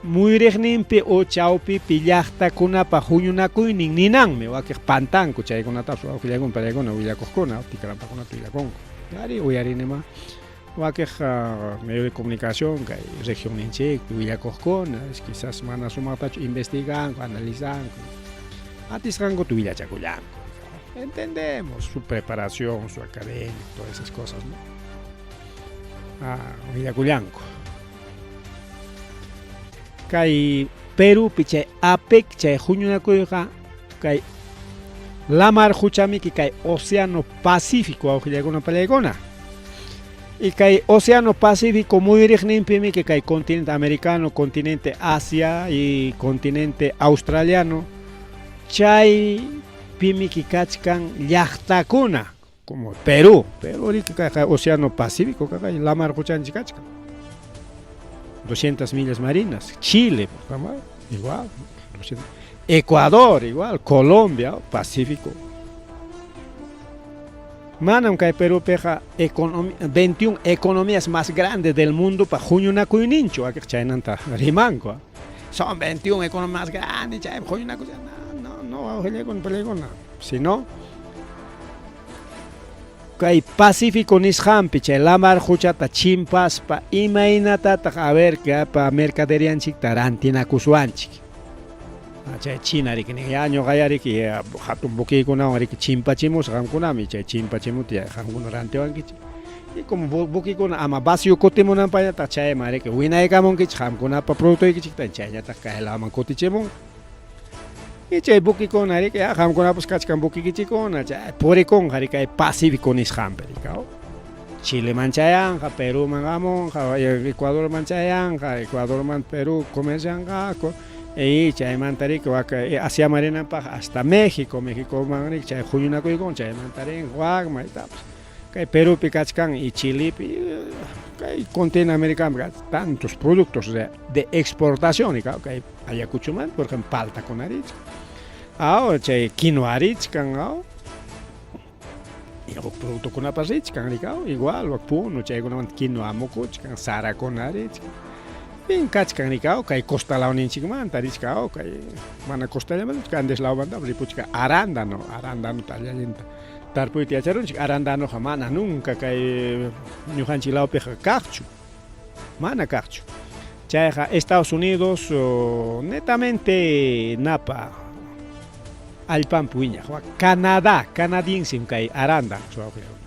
muyriqninpi o chawpipi llaqtakunapa huñunakuynin ninanmi wakiq pantanku chaykunatapas wawqillaykuna pallaykuna willakuqkuna tikrampakunata willakunku. Ari uyarinima wakiq medio de comunicación kay regionninchikpi willakuqkuna quizás mana sumaqtachu investiganku, analizanku, atisqankuta willachakullanku. Entendemos su preparación, su academia, todas esas cosas, ¿no? Willakullanku. Kay Perúpi chay APEC chay huñunakuyqa kay lamar quchamiki kay Océano Pacífico wawqillaykuna pallaykuna. Y kay Océano Pacífico muyriqninpimi kay continente americano, continente Asia y continente australiano chay pimiki kachkan llaqtakuna como Perú, Perú riki kay Océano Pacífico kay lamar quchanchik kachkan. 200 millas marinas, Chile, igual, Ecuador igual, Colombia, Pacífico. Manam kay Perúpiqa 21 economías más grandes del mundo pa huñunakuyninchu, chaynanta rimanku. Son 21 economías más grandes, chay huñunakuy, no, no, no, sino kay Pacífico nisqanpi chay lamar quchata chimpaspa imaynatataq a ver pa mercaderianchikta rantinakuswanchik. Chay China riki nin ya ñuqaya riki hatun buquikunawan riki chimpachimusaq qamkunami chay chimpachimuta ya qamkuna rantiwankichik. Y como buquikuna ama vacío kutimunanpaqñataq chayman riki winaykamunkichik qamkunapa productoykichikta chayñataq kay ladoman kutichimunqa. Y chay buquikuna riki ya qamkunapas kachkan buquikichikkuna chay purikunqa riki kay Pacífico nisqanpi rikaw. Chileman chayanqa, Perúman hamunqa, Ecuadorman chayanqa, Ecuadorman Perú comercianqaku. Y chaymanta riki wak Asiaman rinanpaq hasta México, Mexicoman riki chay huñunakuykun chaymanta rin wak maytapas. Kay Perupi kachkan y Chilepi kay continente americanopi tantos productos de exportación kay Ayacuchomanta, por ejemplo, paltakuna richkan. Aw chay quinoa richkan, aw huk productokunapas richkan rikaw igual wak Puno chaykunamanta quinoa amukuchkan, sarakuna richkan. Bien kachkan rikaw kay costa lawninchikmanta richkan aw kay mana costallamanta Andes lawmantapas ripuchkan arándano, arándanota allinta tarpuyta yacharunchik, arándanoqa mana nunca kay ñuqanchik lawpiqa kaqchu, mana kaqchu. Chayqa Estados Unidos netamente napa allpanpi wiñaq, Canadá, canadiense kay arándano wawqillakuna.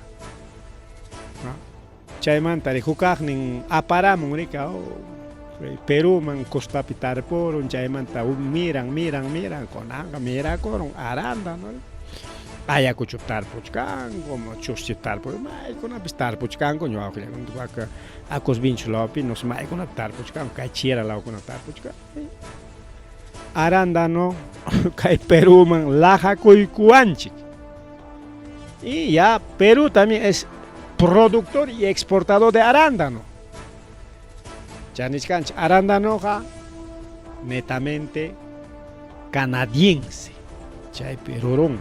Chaymanta ri hukaqnin aparamun rika Peruman costapi tarpurun chaymanta miran miran miran kunanqa mirakurun arándano Ayacuchopi tarpuchkanku Chuschipi tarpu maykunapis tarpuchkanku ñuqallakuna wak Acos Vinchos lawpi no sé maykunapi tarpuchkanku kay Chiera lawkunapi tarpuchkanku arándano kay Peruman laqakuykuwanchik. Y ya Perú también es productor y exportador de arándano. Chanichkanchik arándanoqa netamente canadiense chaypi rurun.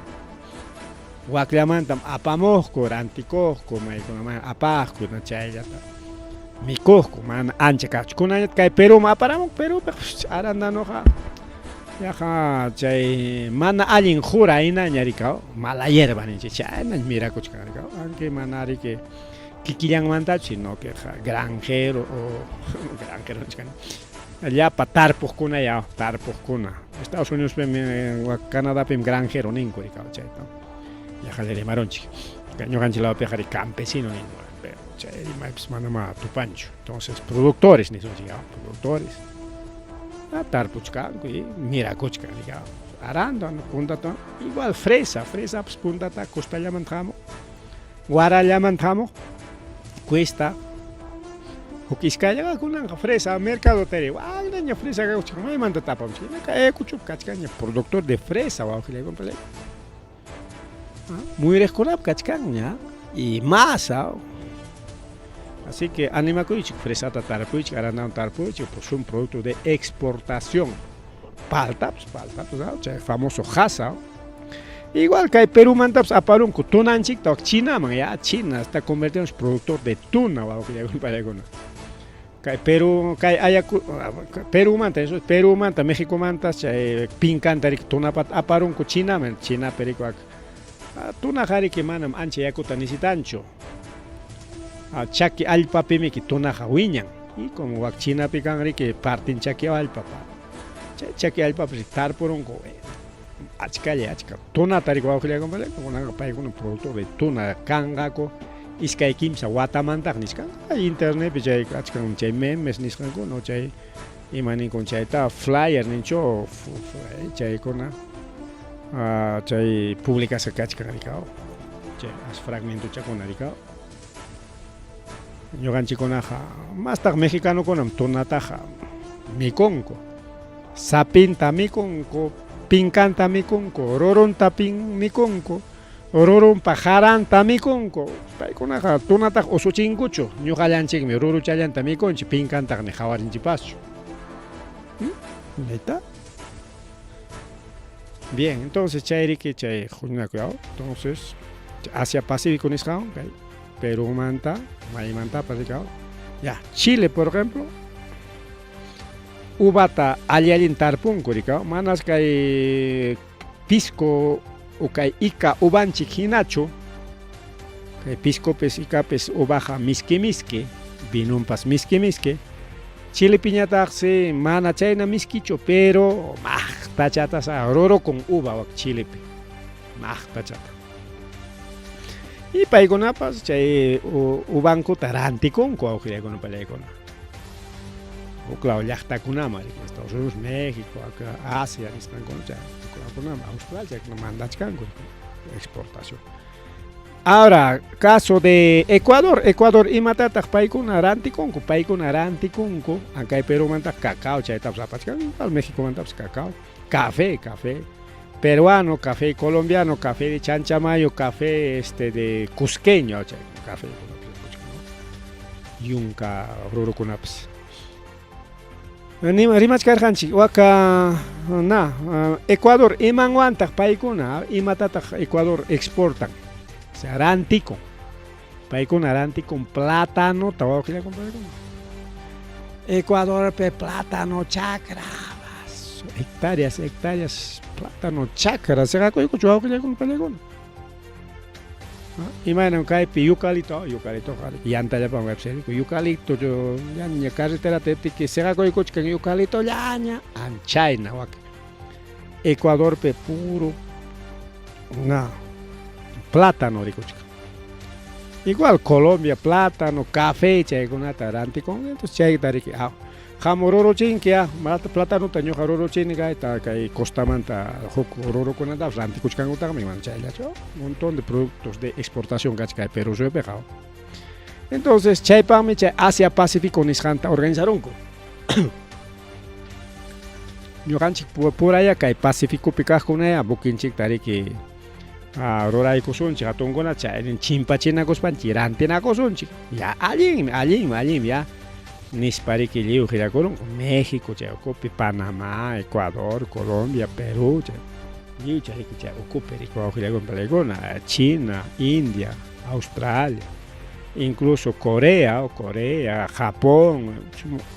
Wakllamantam apamuqku, rantikuqku, maykunaman apaqku chayllata mikuqku, mana ancha kaqchu. Kunanñataq kay Peruman aparamun, Perupiqa arándanoqa yaqa chay mana allin qura hinaña rikaw, mala hierba ninchik, chaynaña mirakuchkan rikaw, aunque mana riki kikillanmantachu, sino que granjero o granjero nichkani, llapa tarpuqkuna ya, tarpuqkuna. Estados Unidospim, Canadapim granjero ninku rikaw chayta. Yaqa rimarunchik. Ñuqanchik lawpiqa ri campesino ninku, pero chay rimaypis manamá tupanchu. Entonces, productores nisunchik ya, productores. Tarpuchkanku y mirakuchkan rikaw. Arándano puntata, igual fresa, fresapas puntata costallamanta hamuq, warallamanta hamuq, cuesta huk iskayllaqa kunanqa fresa mercado tari waknaña fresa kakuchkan maymanta tapamuchkan kay Ayacuchopi kachkanña productor de fresa wawqillaykunapa muyuriqkunap kachkanña y más. Así que animakuychik fresata tarpuychik, arándano tarpuychik, pues un producto de exportación. Paltapas, paltapas, chay famoso jasa. Igual kay Perumantapas aparunku tunanchikta wak Chinaman, ya China está convirtiéndose en productor de tuna, wawqillakuna. Kay Perú, kay Ayacu, Perumanta, eso, Perumanta, Mexicomanta, chay pinkanta riki tunapata aparunku Chinaman, Chinapi riki wak tunaqa riki manam ancha yakuta necesitanchu. Chaki allpapimiki tunaqa wiñan. Y como wak Chinapi kan riki partin chaki allpa, chay chaki allpapi riki tarpurunku achkalla achka tunata riki wawqillakuna, kunanqa paykuna productor de tuna kanqaku iskay kimsa watamantaq nisqanku. Internetpi chay achkan chay memes nisqankuna chay ima ninkun chayta flyer ninchu chaykuna chay publicasqa kachkan rikaw chay as fragmentochakuna rikaw. Ñuqanchikkunaqa mastaq mexicanokunam tunataqa mikunku, sapinta mikunku, pinkanta mikunku, rurunta mikunku, rurunpa qaranta mikunku. Paykunaqa tunataqa usuchinkuchu, ñuqallanchikmi ruruchallanta mikunchik, pinkantaqa ni qawarinchikpaschu. Ahí está. Bien, entonces chay riki chay huñunakuy, entonces Asia Pacífico nisqan kay Perumanta, maymantapas rikaw. Ya, Chile, por ejemplo, uvata alli allin tarpunku rikaw, manas kay pisco o kay Ica uvanchik hinachu. Kay piscopis Icapis uvaqa miski miski, vinumpas miski miski. Chilepiñataqsi mana chayna miskichu, pero maqtachatas rurukun uva wak Chilepi, maqtachata. Y paykunapas chay uvankuta rantikunku wawqillaykuna pallaykuna. Huklaw llaqtakunaman, Estados Unidos, México, acá Asia nisqankuna chay huklawkunaman, Australia chaykuna mandachkanku exportación. Ahora, caso de Ecuador, Ecuador imatataq paykuna rantikunku, paykuna rantikunku, ankay Perumantaq cacao chaytapas apachkan, igual Mexicomantapas cacao, café, café peruano, café colombiano, café de Chanchamayo, café de cusqueño, chay café yunka rurukunapas. Rimachkarqanchik waka na Ecuador imanwantaq paykuna imatataq Ecuador exportan, o sea, rantikun, paykuna rantikun plátano wawqillakun paykuna. Ecuadorpi plátano chakra, hectáreas, hectáreas plátano chakra siqakuykuchu wawqillakuna paykuna. Imaynam kaypi eucalipto, eucalipto yantallapam kaypi serviko, eucalipto llaña carreterata riptiki siqakuykuchkan eucalipto llaña anchayna waka. Ecuadorpi puro na plátano rikuchkan. Igual Colombia plátano, café chaykunata rantikun, entonces chayta riki hamu ruruchinki platanota ñuqa ruruchini kayta kay costamanta huk rurukunatapas rantikuchkankutaqmi mana chayllachu, montón de productos de exportación kachkan kay Perú suyupiqa. Entonces chaypaqmi chay Asia Pacífico nisqanta organizarunku. Ñuqanchik puraya kay Pacificopi kaqkunaya buquinchikta riki ruraykusunchik hatunkuna chaynin chimpachinakuspanchik rantinakusunchik, ya allinmi, allinmi, allinmi ya nispa riki lliw qillakurunku México chay ukupi, Panamá, Ecuador, Colombia, Perú, chay lliw chay riki chay ukupi riki wawqillakuna palaykuna, China, India, Australia, incluso Corea, Corea, Japón,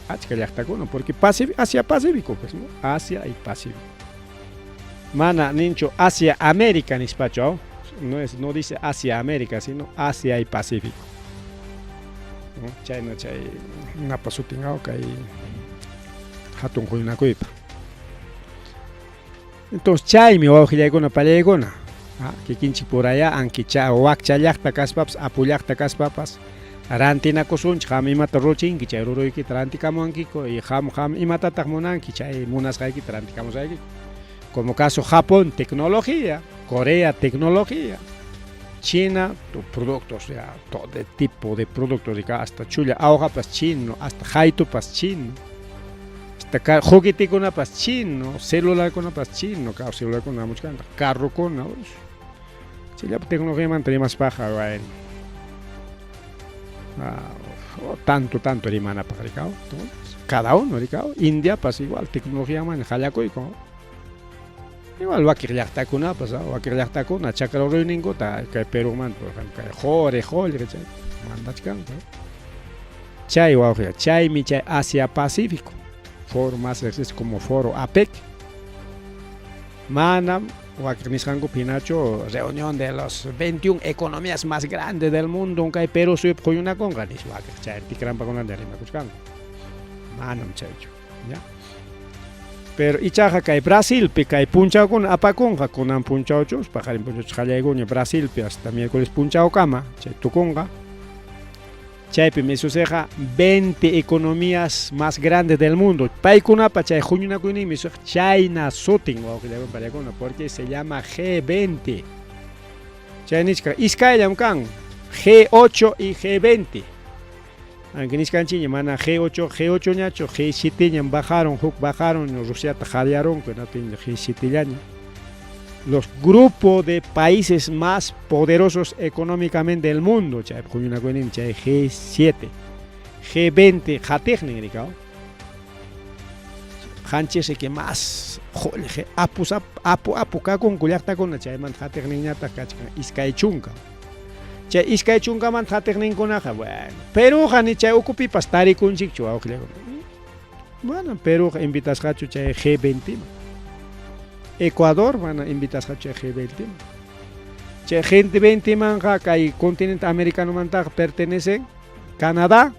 achka llaqtakuna, porque Asia Pacífico, pues, ¿no? Asia y Pacífico. Mana ninchu Asia América nispachu, no es, no dice Asia América, sino Asia y Pacífico. ¿No? Chayna chay napa sutin kay hatun huñunakuypa. Entonces chaymi wawqillaykuna pallaykuna, kikinchik puraya anki wakcha llaqta kaspapas apu llaqta kaspapas rantinakusunchik, qam imata ruruchinki chay ruruykita rantikamuwankiku y qam qam imatataq munanki chay munasqaykita rantikamusaykiku. Como caso Japón, tecnología, Corea, tecnología, China, productos, ya, todo tipo de productos, hasta chulla awqapas chino, hasta haytupas chino, hasta juguetekunapas chino, celularkunapas chino, celularkuna hamuchkantaq, carrokuna, chayllapi tecnologiamanta rimaspaqa, bueno, tanto, tanto rimanapaq rikaw, cada uno rikaw, Indiapas igual tecnologiaman qallakuyku. Igual wakiq llaqtakunapas, wakiq llaqtakuna chakra rurayninkuta kay Perumanta, por ejemplo, kay quri, qullqi chay mandachkanku. Chay wawqi, chaymi chay Asia Pacífico, foro más reqsisqa como foro APEC. Manam wakiq nisqankupi hinachu reunión de los 21 economías más grandes del mundo kay Perú suyupi huñunakunqa nispa wakiq chay tikrampakunata rimakuchkanku. Manam chaychu, ya. Pero ichaqa kay Brasilpi kay punchawkuna apakunqa kunan punchawchus paqarin punchawchus qallaykuña Brasilpi hasta miércoles punchawkama chay tukunqa. Chaypim isusiqa 20 economías más grandes del mundo. Paykunapa chay huñunakuyninmi chayna sutin wawqillakuna pallakuna porque se llama G20. Chay nichka iskayllam kan G8 y G20. Aunque niskanchiña mana G8, G8 ñachu, G7 ñam bajaron, huk bajaron, Rusiata jallarunku, natin G7 llaña. Los grupos de países más poderosos económicamente del mundo, chay huñunakuyninmi chay G7. G20 qatiqnin rikaw. Qanchis que más qullqi apu apu apu kakunku llaqtakuna chaymanta qatiqninñataq kachkan iskay chunka. Chay iskay chunkamanta qatiqninkunaqa, bueno, Peruqa ni chay ukupipas tarikunchikchu wawqillakuna. Manam Peruqa invitasqachu chay G20 man. Ecuador mana invitasqachu chay G20 man. Chay G20 manqa kay continente americanomantaqa pertenecen Canadá,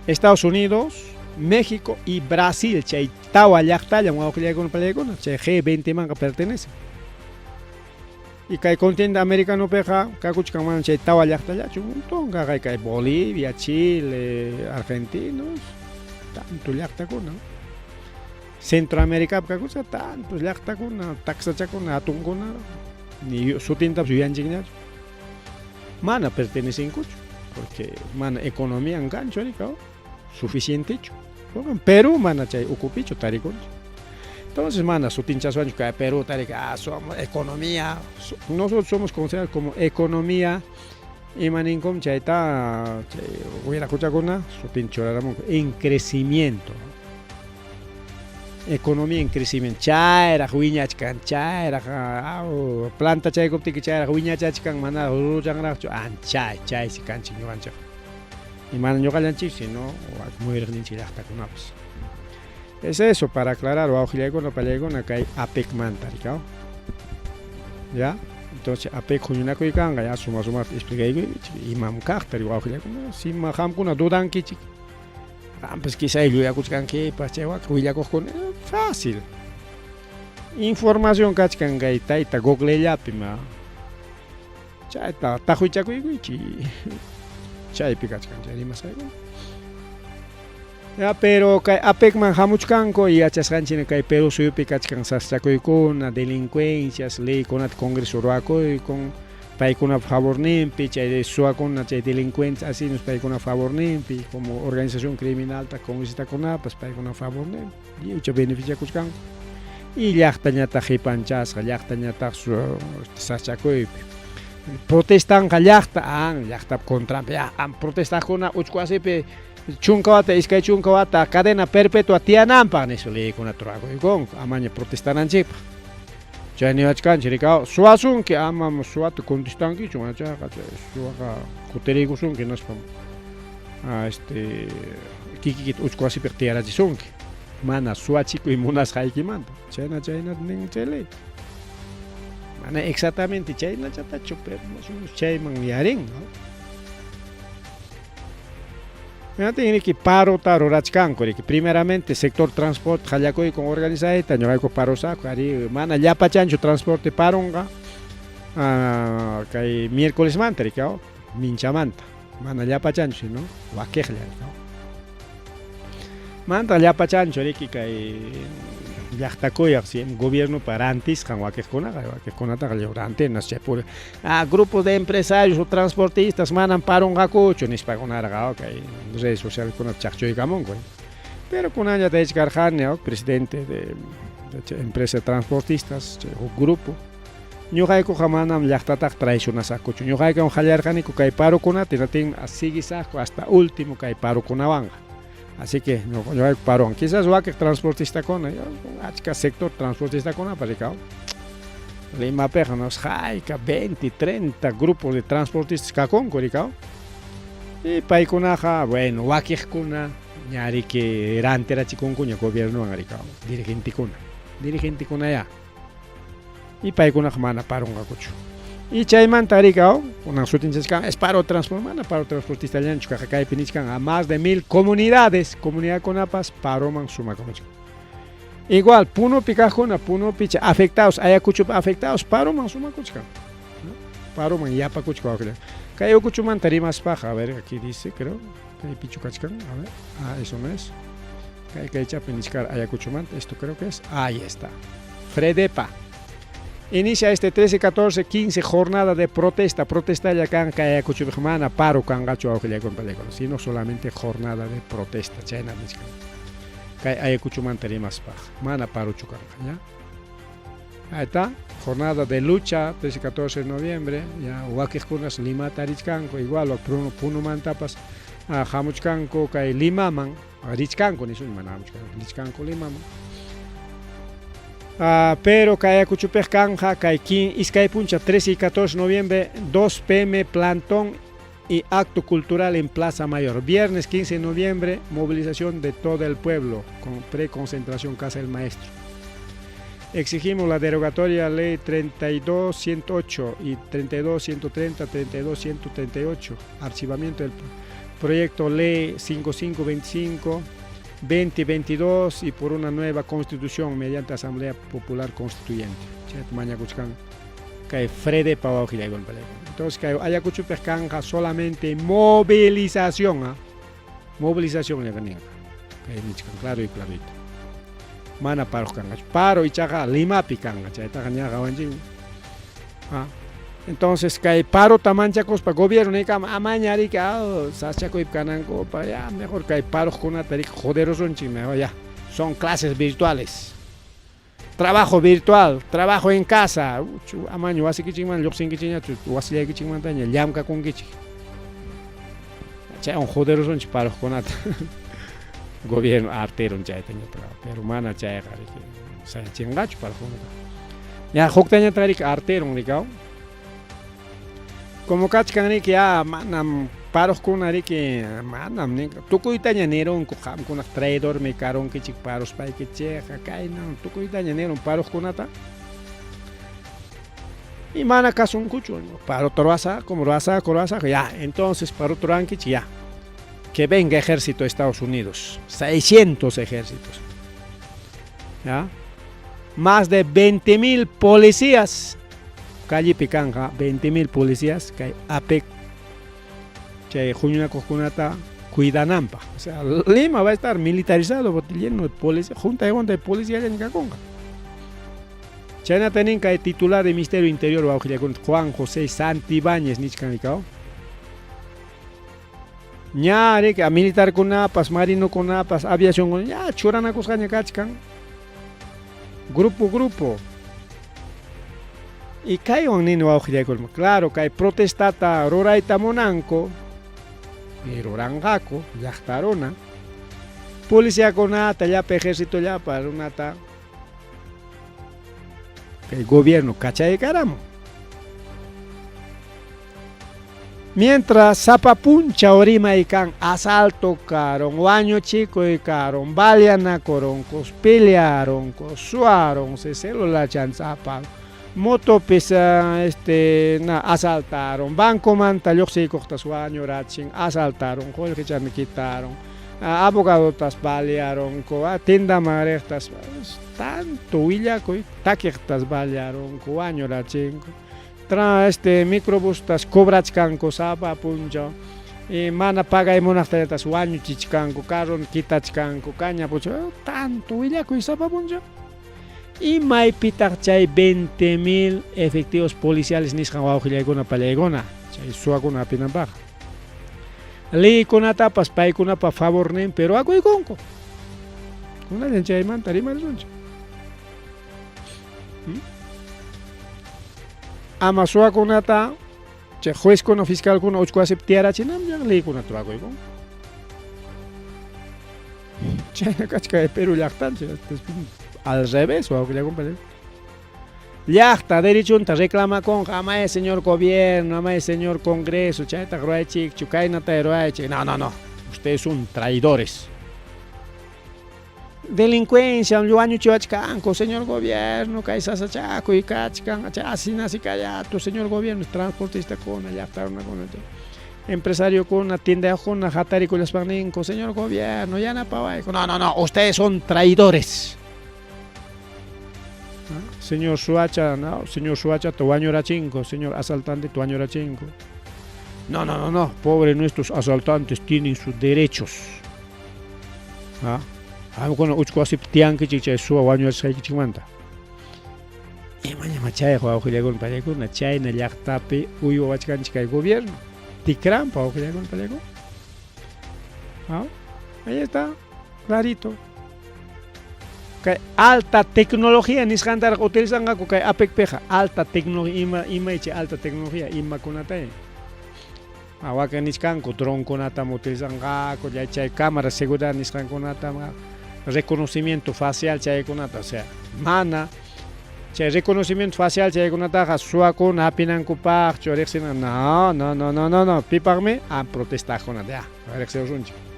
Estados Unidos, México y Brasil. Chay tawa llaqtallam wawqillaykuna pallaykuna chay G20 manqa pertenecen. Y kay continente americanopiqa kakuchkan mana chay tawa llaqtallachu, un montón kaqay kay Bolivia, Chile, Argentinos, tanto llaqtakuna. Centroamericapi kakuchkan tantos llaqtakuna, taksachakuna, hatunkuna. Ni sutintapas yuyanchikñachu. Mana pertenecenkuchu, porque mana economían kanchu rikaw, suficientechu. Perú mana chay ukupichu tarikunchik. Entonces mana sutinchaswanchu kay Perú tarika, ah, somos economía, nosotros somos considerados como economía ima ninkum chayta chay wiraquchakuna sutin churaramunku en crecimiento. Economía en crecimiento, chayraq wiñachkan, chayraq planta chaykuptiki chayraq wiñachachkan, mana ruruchanraqchu, anchay, chaysi kanchik ñuqanchik. Y mana ñuqallanchik, sino muyuriqninchik llaqtakunapas. Es eso, para aclarar, wawqillaykuna, pallaykuna, kay APECmanta, rikaw. Ya, entonces APEC huñunakuy kanqa, ya suma sumaqta explicaykichik imam kaqta, wawqillaykuna, sima qamkuna dudankichik. Qampas quizá llullakuchkankipas, chay wak willakuqkuna, fácil. Información kachkan kay tayta Googlellapi ma. Chayta taqwichakuykuychik. Chaypi kachkan chay rimasqaykuna. Ya, pero kay APECman hamuchkanku y yachasqanchik kay Perú suyupi kachkan sasachakuykuna, delincuencias, leykunata Congreso ruwakuykun, paykunap favorninpi, chay suwakuna, chay delincuentes asinos paykunap favorninpi, como organización criminalta congresistakunapas paykunap favorninpi, lliwcha beneficiakuchkanku. Y llaqtañataq qipanchasqa, llaqtañataq sasachakuypi. Protestanqa llaqta, an llaqtap contranpi, ya, an protestaqkuna uchku wasipi 10 wata, 20 wata, cadena perpetua tiyananpaq nispa leykunata ruwakuykunku, amaña protestananchikpaq. Chay niwachkanchik rikaw, suwasunki, amam suwata contestankichu, mana chayqa chay suwaqa kutiriykusunki hinaspam kikikita uchku wasipiqa tiyarachisunki. Mana suwachikuy munasqaykimanta. Chayna chayna nin chay ley. Mana exactamente chaynachatachu, pero más o menos chayman yarin, ¿no? Hinaptin riki parota rurachkanku riki. Primeramente sector transporte qallakuyku organizayta, ñuqayku parosaqku, ari mana llapachanchu transporte parunqa kay miércolesmanta riki, minchamanta. Mana llapachanchu, sino wakiqlla riki. Mantaq llapachanchu riki kay llaqtakuyaq si gobiernopa rantisqan wakiqkunaqa, wakiqkunataqa lliw rantinas chay puri. Grupos de empresarios o transportistas manam parunqakuchu nispakunarqa kay redes socialkunapi chaqchuykamunku. Pero kunanlla taychkarqani presidente de empresa de transportistas, chay huk grupo. Ñuqaykuqa manam llaqtataq traicionasaqkuchu. Ñuqaykum qallarqaniku kay parukunata, hinatin siguisaqku hasta último kay parukunawanqa. Así que ñuqayku paruwan. Quizás wakiq transportistakuna, achka sector transportistakunapas rikaw. Limapiqa no hayka 20, 30 grupos de transportistas kakunku rikaw. Y paykunaqa, bueno, wakiqkuna ñariki rantirachikunkuña gobiernowan rikaw, dirigentekuna. Dirigentekuna ya. Y paykunaqa mana parunqakuchu. Y chaymanta rikaw, kunan sutinchachkan, es paro transport, mana paro transportista llanchu, kaqa kaypi nichkan a más de 1000 comunidades, comunidadkunapas paroman sumakuchkan. Igual, Punopi kaqkuna, Punopi afectados, Ayacuchopi afectados, paroman sumakuchkan. ¿No? Paroman yapakuchkan waqlla. Kay Ayacuchomanta rimaspaqa, a ver, aquí dice, creo, kay pichu kachkan, a ver, eso no es. Kay kaychapi nichkar Ayacuchomanta, esto creo que es, ahí está. Fredepa. Inicia este 13, 14, 15 jornada de protesta. Protesta ya kan kay Ayacuchopi mana paro kanqachu wawqillaykuna pallaykuna, sino solamente jornada de protesta. Chayna nichkan. Kay Ayacuchomanta rimaspaq, mana parochu kanqa, ya. Ahí está, jornada de lucha, 13, 14 de noviembre, ya, wakiqkunas Limata richkanku, igual, Punumantapas, hamuchkanku kay Limaman, richkanku, nisun, mana hamuchkanku, richkanku Limaman. Pero kay Ayacuchopiq kanja, kay iskay puncha, 13 y 14 de noviembre, 2 p.m., plantón y acto cultural en Plaza Mayor. Viernes 15 de noviembre, movilización de todo el pueblo, con preconcentración Casa del Maestro. Exigimos la derogatoria ley 32.108 y 32.130, 32.138, archivamiento del proyecto ley 5525, 2022 y por una nueva constitución mediante Asamblea Popular Constituyente. Mañakuchkan kay Fredepa wawqillaykuna pallaykuna. Entonces kay Ayacuchopiq kanja solamente movilización, ¿ah? Movilización ninqa. Kay nichkan claro y clarito. Mana paro kanqachu. Paro ichaqa Limapi kanqa, chaytaqa ña qawanchik. Ah. Entonces kay parota manchakuspa gobierno niykama amaña riki ah, sasachakuypi kanankupaq ya mejor kay paroqkunata riki joderosunchik mejor ya son clases virtuales trabajo virtual trabajo en casa amaña wasikichikmanta lluqsinkichikñachu wasillaykichikmantaña llamkakunkichik chaywan joderosunchik paroqkunata gobierno arterun chaytañataq pero mana chayqa riki sayachinqachu paroqkunata ña huktañataq riki arterun rikaw como kachkan riki ya manam paroqkuna riki manam nin tukuytaña nirunku qamkunaq traidormi karunkichik paruspaykichikqa kayna tukuytaña nirun paroqkunata y mana kasunkuchu parota ruwasaqku ruwasaqku ruwasaqku ya entonces parota ruwankichik ya que venga ejército de Estados Unidos 600 ejércitos ya más de 20.000 policías callepi kanqa 20.000 policías kay APEC chay huñunakuqkunata cuidananpaq o sea Lima va a estar militarizado lleno de policía junta y junta de policía kakunqa chaynata nin kay titular de Ministerio Interior wawqillakuna Juan José Santibáñez nichkan rikaw ña riki militarkunapas marinokunapas aviacionkuna ña churanakusqaña kachkan grupo grupo y kaywan nini wawqillaykuna claro kay protestata rurayta munanku y ruranqaku llaqta runa policiakunata llapa ejército llapa runata kay gobierno kachaykaramun mientras sapa punchaw rimay kan asalto karun wañuchikuy karun baleanakurunku pelearunku suwarunsi celularchanta apan motopis este na asaltarun bancomanta lluqsiykuqtas wañurachin asaltarun qullqichanta quitarun abogadotas balearunku tiendaman riqtas tanto willakuy takiqtas balearunku wañurachinku tra este microbustas cobrachkanku sapa punchaw y mana pagay munaqtallatas wañuchichkanku carron quitachkanku kañapuch tanto willakuy sapa punchaw imaypitaq chay 20.000 efectivos policiales nisqan wawqillaykuna pallaykuna chay suwakuna hapinanpaq leykunatapas paykunapa favorninpi ruwakuykunku kunallan chaymanta rimarisunchik ama suwakunata chay juezkuna fiscalkuna uchku wasipi tiyarachinanpaq leykunata ruwakuykunku chayna kachkan Perú llaqtanchik al revés wawqillaykuna llaqta derechunta reclamakunqa amay señor gobierno amay señor congreso chaytaq ruwaychikchu kaynata ruwaychik no no no ustedes son traidores delincuencia wañuchiwachkanku señor gobierno kay sasachakuy kachkan chay así kallato señor gobierno transportistakuna llaqta runakuna empresariokuna tiendayuqkuna hatarikullaspaq ninku señor gobierno yanapawayku no no no ustedes son traidores señor Suacha, no, señor Suacha wañurachinku, señor asaltante wañurachinku. No, no, no, no, pobre nuestros asaltantes tienen sus derechos. ¿Ah? Qamkuna uchku wasipi tiyankichik chay suwa wañurachisqaykichikmanta. Imañama chayqa wawqillaykuna pallaykuna chayna llaqtapi uywawachkanchik kay gobierno. Tikranpa wawqillaykuna pallaykuna. ¿Ah? Ahí está, clarito. Kay alta tecnología nisqantaraq utilizanqaku kay APECpiqa alta tecnología ima imaychi alta tecnología imakunata wakin nichkanku dronkunatam utilizanqaku chay cámara seguridad nisqankunatam reconocimiento facial chaykunata o sea mana chay reconocimiento facial chaykunataqa suwakuna hapinankupaqchu riqsina no no no no no no pipaqmi a protestaqkunata ya riqsirusunchik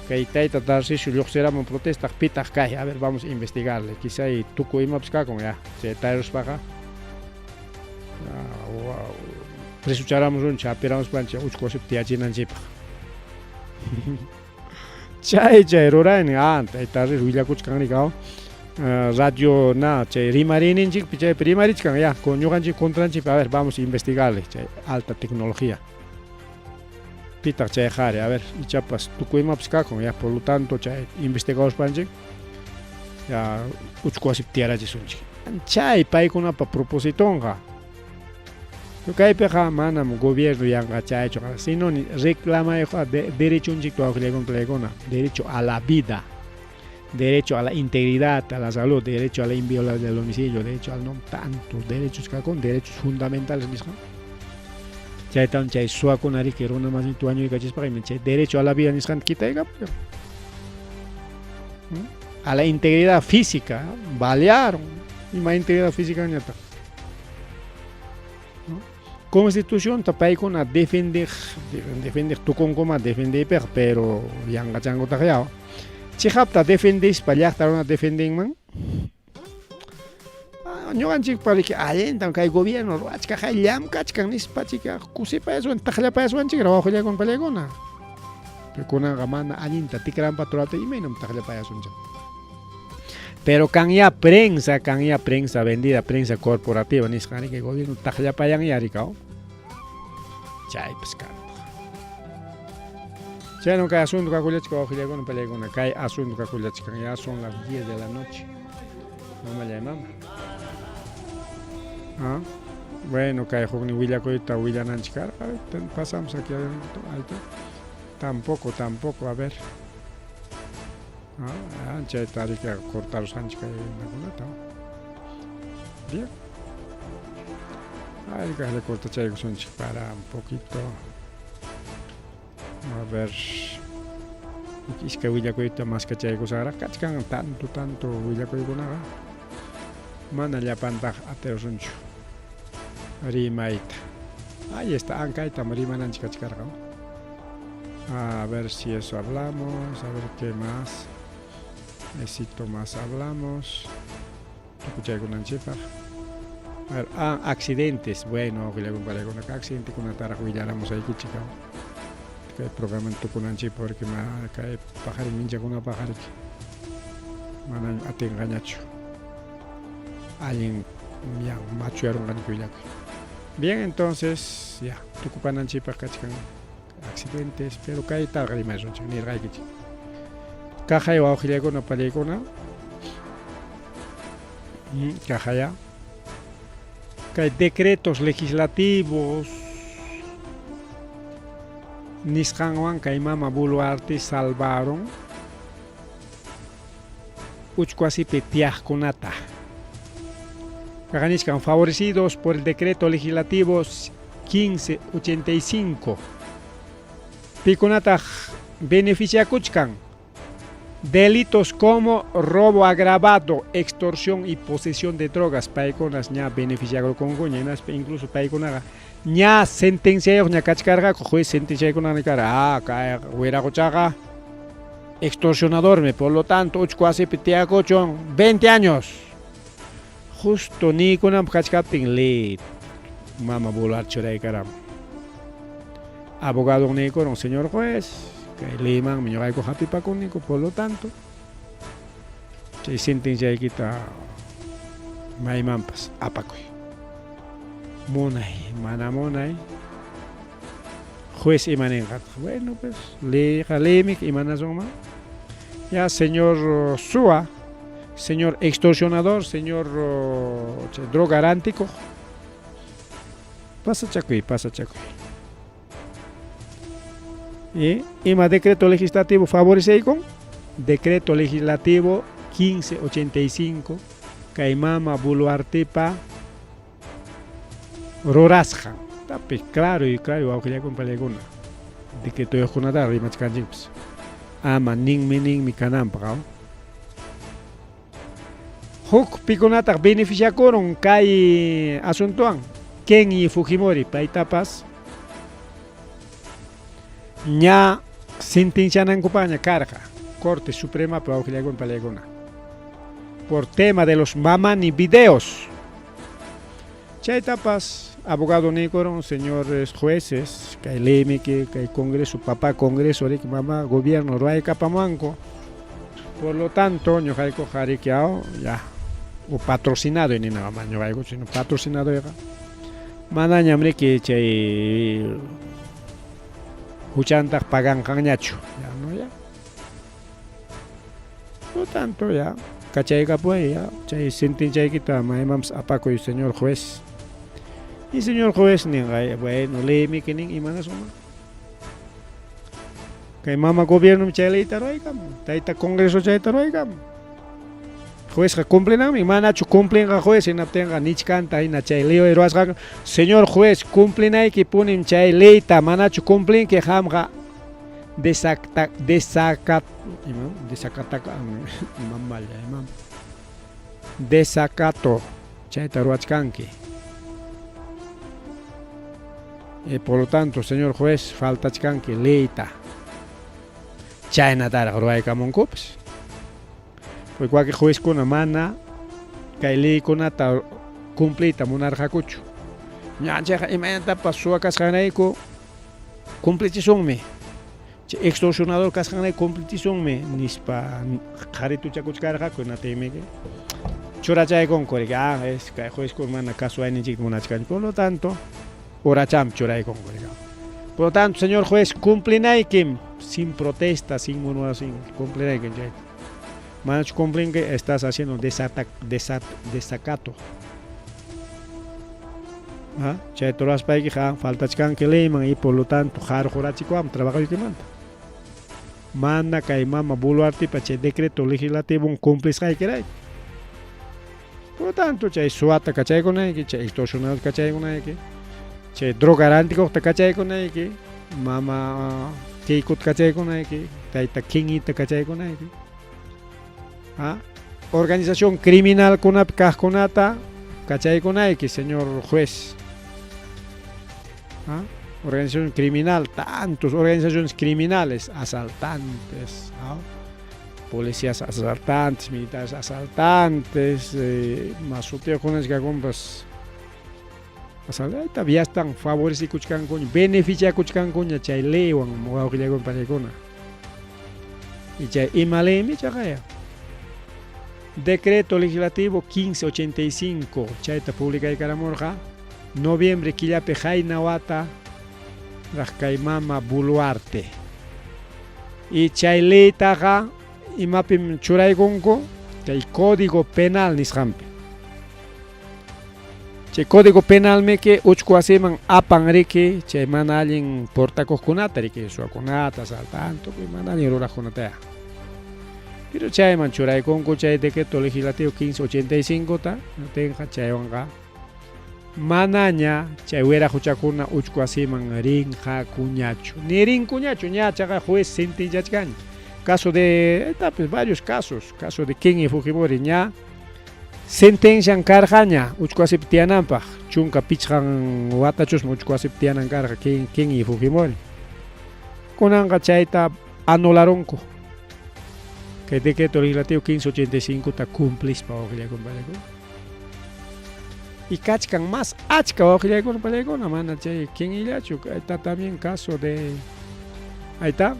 kay tayta Tarcisio lluqsiramun protestaq pitaq kay a ver vamos a investigarle quizá tukuy imapas kakun ya chay tariruspaqa presocharamusunchik hapiramuspanchik uchku wasipi tiyachinanchikpaq chay chay ruraynin ah tayta Tarcisio willakuchkan riki radio na chay rimariyninchikpi chaypi rimarichkan ya ñuqanchik contranchikpi a ver vamos a investigarle chay alta tecnología pitaq chay qhari a ver ichapas tukuy imapas kakun ya por lo tanto chay investigaruspanchik ya uchku wasipi tiyarachisunchik chay paykunapa propositonqa. Kaypiqa manam gobierno yanqachaychu, sino reclamayqa derechonchikta wawqillaykunapalaykuna, derecho a la vida, derecho a la integridad, a la salud, derecho a la inviolabilidad del domicilio, derecho al nombre, tantos derechos kakun, derechos fundamentales nisqa. Chaytawan chay suwakuna riki runa masinta wañuykachispaqa ima chay derecho a la vida nisqanta quitaykapuyan. A la integridad física, balearon. Ima integridad física ñataq. Constitucionta paykuna defendeq, defendeq tukunkuma defendeypiqa, pero yanqachankutaq yaw. Chiqapta defendespa llaqta runa defendenman. Ñuqanchikpa riki allintam kay gobierno ruwachkaq hay llamkachkan nispa chika kusipayaswan taqllapayaswanchikra wawqillakuna pallaykuna. Pero kunanqa mana allinta tikranpa turaptin imaynam taqllapayasunchik. Pero kanya prensa, kanya prensa vendida, prensa corporativa nisqan riki gobierno taqllapayan rikaw. Chaypas kantaq. Chayno kay asunto kakullachka wawqillakuna pallaykuna kay asunto kakullachkan ya son las 10 de la noche. Mamallay mama. Ah, bueno, kay huknin willakuyta willananchik karqa. Pasamos aquí adelante. Ahí está. Tampoco, tampoco, a ver. Ah, chayta riki cortarusqanchik kay runakunata. Bien. Ahí kaqlla cortachaykusunchik para un poquito. A ver. Iskay willakuyta maskachaykusaqraq kachkan tanto tanto willakuykunaqa mana llapantaq atirusunchu rimayta. Ahí está, ankaytam rimananchik kachkarqa. A ver si eso hablamos, a ver qué más. Necesito más hablamos. Tukuchaykunanchikpaq. A ver, ah, accidentes. Bueno, willakun accidentekunataraq willaramusaykichik. Kay programa tukunanchikpaq porque ma kay paqarin minchakunapaq riki manam atinqañachu. Allin ya machuyarunqaña willakuy. Bien, entonces, ya, tukupananchikpaq kachkan accidentes, pero kaytaqa rimasunchik nirqaykichik. Kaqay wawqillaykuna pallaykuna kaqaya kay decretos legislativos nisqanwan kay mama Boluarte salvaron uchkuwasipi tiyaqkunata. Kaqa nichkan favorecidos por el decreto legislativo 1585. Pikunataq beneficiakuchkan delitos como robo agravado, extorsión y posesión de drogas, paykunas ña beneficiakurqunkuña, hinaspa incluso paykunaqa ña sentenciayuqña kachkarqaku, juez sentenciaykunani kara, ah, kay wiraquchaqa extorsionadormi, por lo tanto, uchku wasipi tiyakuchun 20 años. Justo niykunanpaq kachkaptin ley mama Boluarte churaykaram. Abogado niykurun, señor juez, kay leymanmi ñuqayku hapipakuniku, por lo tanto, chay sentenciaykita maymanpas apakuy. Munay, mana munay, juez ima ninqataq. Bueno, pues, leyqa leymi imanasunman. Ya, señor Sua, señor extorsionador, señor drogarántico, pasachakuy, pasachakuy. Y ima decreto legislativo favoreceykum? Decreto legislativo 1585 kay mama Boluartepa rurasqan. Tapi claro y claro wawqillakuna pallaykuna. Decretoyuqkunataqa rimachkanchikpas. Ama ninmi ninmi kananpaq. Huk pikunataq beneficiakurun kay asuntowan Kenyi Fujimori paytapas ña sentencianankupaqña karqa Corte Suprema wawqillakuna pallaykuna por tema de los mamani videos. Chaytapas abogado niykurun señores jueces kay leymiki kay Congreso papá Congreso riki mamá gobierno ruwaykapamuwanku. Por lo tanto, ñuqaykuqa riki aw ya o patrocinado ninaqa mana ñuqayku sino patrocinadoyqa manañam riki chay huchantaq paganqanñachu. Ya no ya. Por lo tanto, ya kachaykapuway ya chay sentenciaykita maymanpas apakuy señor juez. Y señor juez ninqa, bueno, leymiki nin imanasqman. Kay mama gobiernom chay leyta ruwaykamun, tayta congreso chayta ruwaykamun. Juezqa cumplinanmi, manachu cumplinqa juez hinaptinqa nichkanta hina chay ley ruwasqanqa, señor juez cumplinaykipunim chay leyta, manachu cumplinki qamqa desacta desacat imam desacataca mamalla imam desacato chayta ruwachkanki. Y por lo tanto, señor juez, faltachkanki leyta. Chaynataraq ruwaykamunkupas. Porque wakin juezkuna mana kay leykunata cumpliyta munarqakuchu. Ñanchayqa imaynatapas suwa kasqanrayku cumplichisunmi. Chay extorsionador kasqanrayku cumplichisunmi nispa qharituchakuchkarqaku hinaptinmi churachaykunku riki ah es kay juezkuna mana kasuwayninchikta munachkanchu. Por lo tanto, horacham churaykunku riki. Por lo tanto, señor juez, cumplinaykim sin protesta, sin murmuración, cumplinaykim chayta. Manachu cumplinki, estás haciendo desacato. ¿Ah? Chayta ruwaspaykiqa faltachkanki leyman y por lo tanto qarqurachikuwanmi trabajoykimanta. Mana kay mama Boluartepa chay decreto legislativo cumplisqaykirayku. Por lo tanto, chay suwata kachaykunayki, chay extorsionador kachaykunayki, chay droga rantikuqta kachaykunayki, mama Keikota kachaykunayki, tayta Kenita kachaykunayki. ¿Ah? Organización criminalkunapi kaqkunata kachaykunayki, señor juez. ¿Ah? Organización criminal, tantos organizaciones criminales, asaltantes, ¿ah? Policías asaltantes, militares asaltantes, más sutiyuqkunas kakunpas asaltayta ya están favorecikuchkankuña, beneficiakuchkankuña chay leywan wawqillaykuna paniykuna. Y chay ima leymi chaqaya. Decreto Legislativo 1585 chayta publicaykaramurqa noviembre killapi qayna wata raq kay mama Boluarte. Y chay leytaqa imapim churaykunku kay Código Penal nisqanpi. Chay Código Penal miki uchku wasiman apan riki chay mana allin portakuqkunata riki suwakunata, asaltantu, mana allin ruraqkunata. Pero chayman churaykunku chay decreto legislativo 1585 ta tinqa chaywanqa manaña chay wiraquchakuna uchku wasiman rinqakuñachu. Ni rinkuñachu ña chaqa juez sentenciachkanña. Caso de etapes, varios casos, caso de Kenny Fujimori ña sentencian karqaña uchku wasipi tiyananpaq, 15 watachusmi uchku wasipi tiyanan karqa Kenny Fujimori. Kunanqa chayta anularunku. Kay decreto legislativo 1585 ta cumplispa wawqillaykuna paniykuna. Y kachkan más achka wawqillaykuna paniykuna mana chay Kennyllachu, está también caso de ahí está.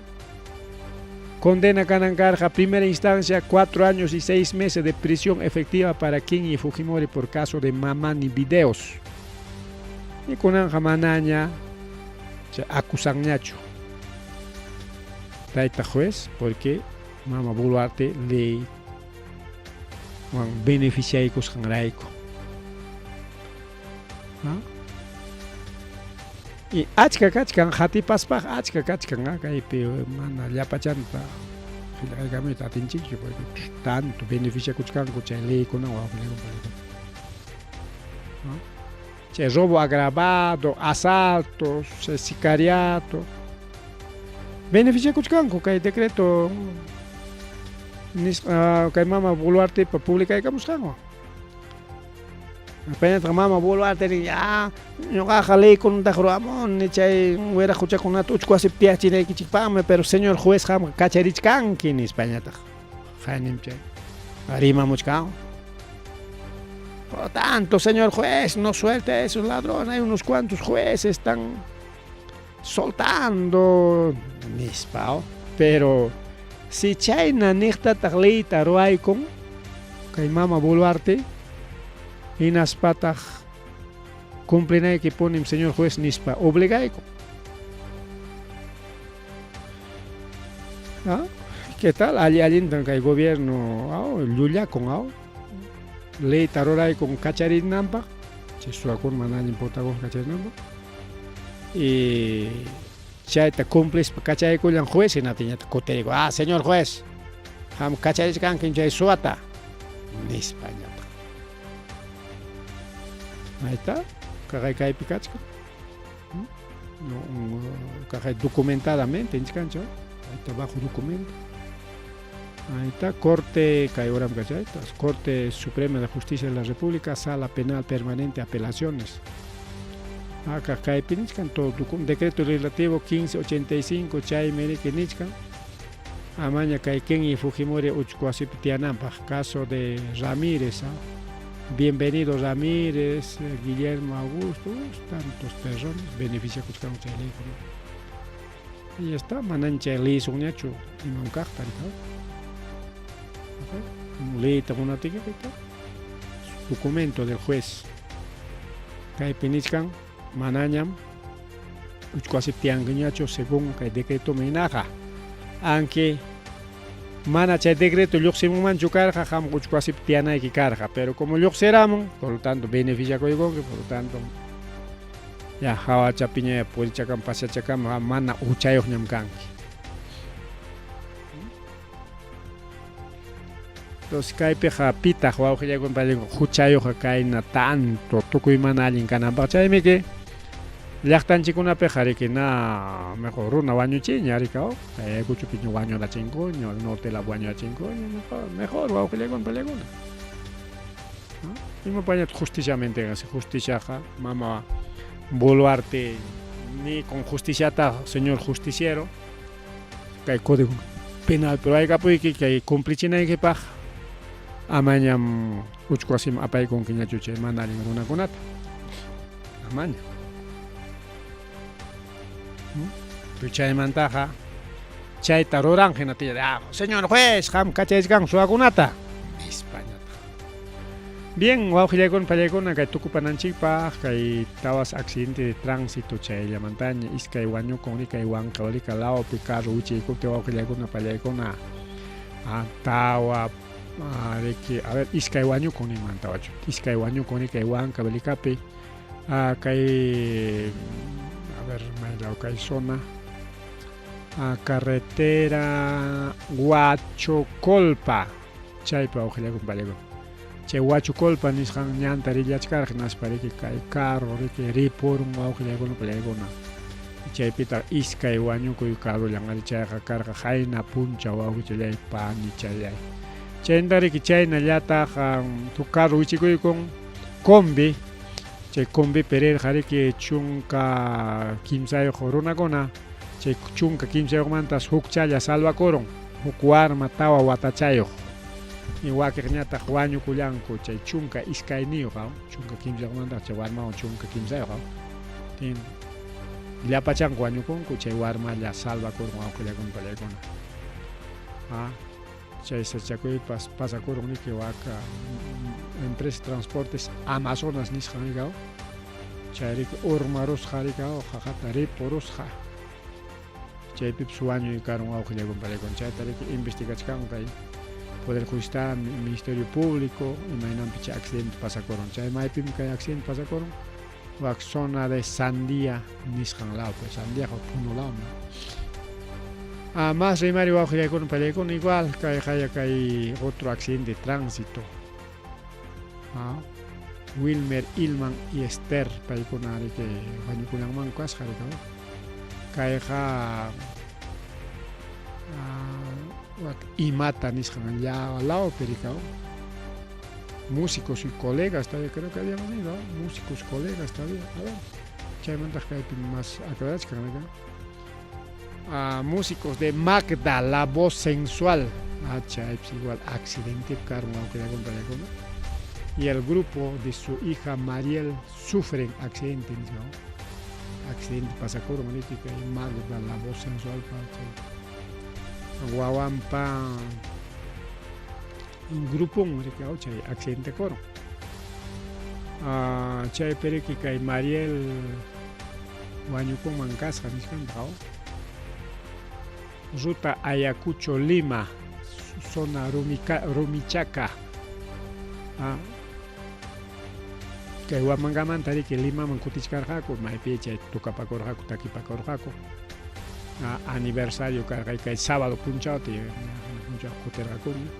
Condena kanan karqa primera instancia 4 años y 6 meses de prisión efectiva para Kenny Fujimori por caso de Mamani videos. Y kunanqa manaña chay acusanñachu. Tayta juez, porque mama Boluarte ley wan beneficiaykusqanrayku. ¿Ah? Y achka kachkan qatipaspaq achka kachkan kaypi mana llapachanta qillqaykamuyta atinchikchu porque tanto beneficiakuchkanku chay leykunawan wawqillaykuna. Chay robo agravado, asaltos, chay sicariato. Beneficiakuchkanku kay decreto nisqa kay mama Boluartepa publicaykamusqanwan. Paynataq mama Boluarte nin, ya ñuqaqa leykunataq ruwamuni chay wiraquchakunata uchku wasipi tiyachinaykichikpaqmi, pero señor juez qamqa kacharichkanki nispañataq. Qaynim chay rimamuchkan. Por lo tanto, señor juez, no suelte a esos ladrones, hay unos cuantos jueces están soltando nispa. Pero si chayna niqtataq leyta ruwaykun kay mama Boluarte hinaspataq cumplinaykipuni señor juez nispa obligayku. ¿Ah? ¿Qué tal? Alli allintan kay gobierno llullakun leyta ruraykun kacharinanpaq. Chay suwakuna mana allin portakuqqa chaynampa. Y chayta cumplispa kachaykullan juez hinaptinñataq kutirikun, ah, señor juez, qam kacharichkankim chay suwata, nispa ñataq. Ahí está, kaqay kaypi kachkan. No, kaqay documentadamente nichkanchik, ahí está bajo documento. Ahí está, Corte, kay horam kachayta, Corte Suprema de Justicia de la República, Sala Penal Permanente, Apelaciones. Acá kaypi nichkan todo decreto legislativo 1585 chaymi riki nichkan amaña kay Kenyi Fujimori uchku wasipi tiyananpaq, caso de Ramírez, Bienvenido Ramírez, Guillermo Augusto, tantos perrones beneficiakuchkanku chay leykuna. Ahí está, manan chay liysunñachu imam kaqta rika. Liyta munaptiykiqa está. Documento del juez. Kaypi nichkan manañam uchku wasipi tiyankiñachu según kay decreto hinaqa. Aunque mana chay decreto lluqsimunmanchu karqa, qam uchku wasipi tiyanayki karqa, pero como lluqsiramun, por lo tanto beneficiakuykunki, por lo tanto ya hawachapiña purichakama pasachakama mana huchayuqñam kanki. Entonces kaypiqa pitaq wawqillaykuna payllaykuna huchayuqqa kayna tanto tukuy mana allin kananpaq, chaymiki llaqtanchikkunapiqa riki na mejor runa wañuchiña riki kay Ayacuchopiña wañurachinkuña, norte lapi wañurachinkuña, mejor, mejor wawqillaykuna pallaykuna. Imapañataq justiciamente justiciaqa mama Boluarte ni con justiciata señor justiciero kay código penal pero aykapuyki kay cumplichinaykipaq amañam uchku wasiman apaykunkiñachu chay mana allin runakunata, amaña. Chaymantaqa chayta ruran hinaptin, ah, señor juez, qam kachaychkan suwakunata, nispañataq. Bien, wawqillaykuna pallaykuna kay tukupananchikpaq kay tawas accidente de tránsito chayllamantaña iskay wañukun rikay Huancavelica lawpi carro wichiykuptin wawqillaykuna pallaykuna tawa riki, a ver, iskay wañukun niman tawachu, iskay wañukun rikay Huancavelicapi kay, a ver, maylaw kay zona, carretera Huachocolpa, chaypi wawqillaykuna pallaykuna. Chay Huachocolpa nisqan ñanta rillachkarqa hinaspa riki kay carro riki ripurun wawqillaykuna pallaykuna. Chaypitaq iskay wañukuy carrollan ari chayqa karqa qayna punchaw wawqichallay panichallay. Chaynata riki chaynallataq huk carro wichikuykun combi, chay combipi rirqa riki 13 runakuna, chay 13mantas hukchalla salvakurun, huk warma 4 watachayuq. Y wakiqñataq wañukullanku chay 12, 13manta chay warmawan 13. Tin llapachanku wañukunku, chay warmalla salvakurun wawqillaykuna pallaykuna. Chay sachakuypas pasakurun riki waka empresa transportes Amazonas nisqan rikaw, chay riki urmarusqa rikaw, qaqata ripurusqa. Chaypipas wañuy karun wawqillaykuna pallaykuna, chayta riki investigachkanku kay Poder Judicial, Ministerio Público, imaynanpi chay accidente pasakurun. Chay maypim kay accidente pasakurun, wak zona de Sandia nisqan lawpi, Sandiaqa Puno lawmi. Más rimari wawqillaykuna pallaykuna igual kay qaya kay otro accidente de tránsito. Wilmer, Ilman y Esther paykuna riki wañukunanmanku kasqa riki. Kayqa wak imata nisqan lawpi rikaw. Músicos y colegas todavía creo que habían ido, músicos, colegas todavía, a ver, chaymantaq kaypi más aclarachkan rika. Músicos de Magda, la voz sensual, chaypis igual accidente karun wawqillaykuna pallaykuna. Y el grupo de su hija Mariel sufren accidente, ¿no? Accidente pasakurun riki kay Magda, la voz sensual pa chay wawanpa un grupon riki chay accidente kurun. Chaypi riki kay Mariel wañukunman kasqa nisqanta. Ruta Ayacucho Lima, zona Rumichaca. Kay Huamangamanta riki Limaman kutichkarqaku, maypi chay tukapakurqaku, takipakurqaku. Aniversario karqa kay sábado punchawta, punchaw kutirqakuña.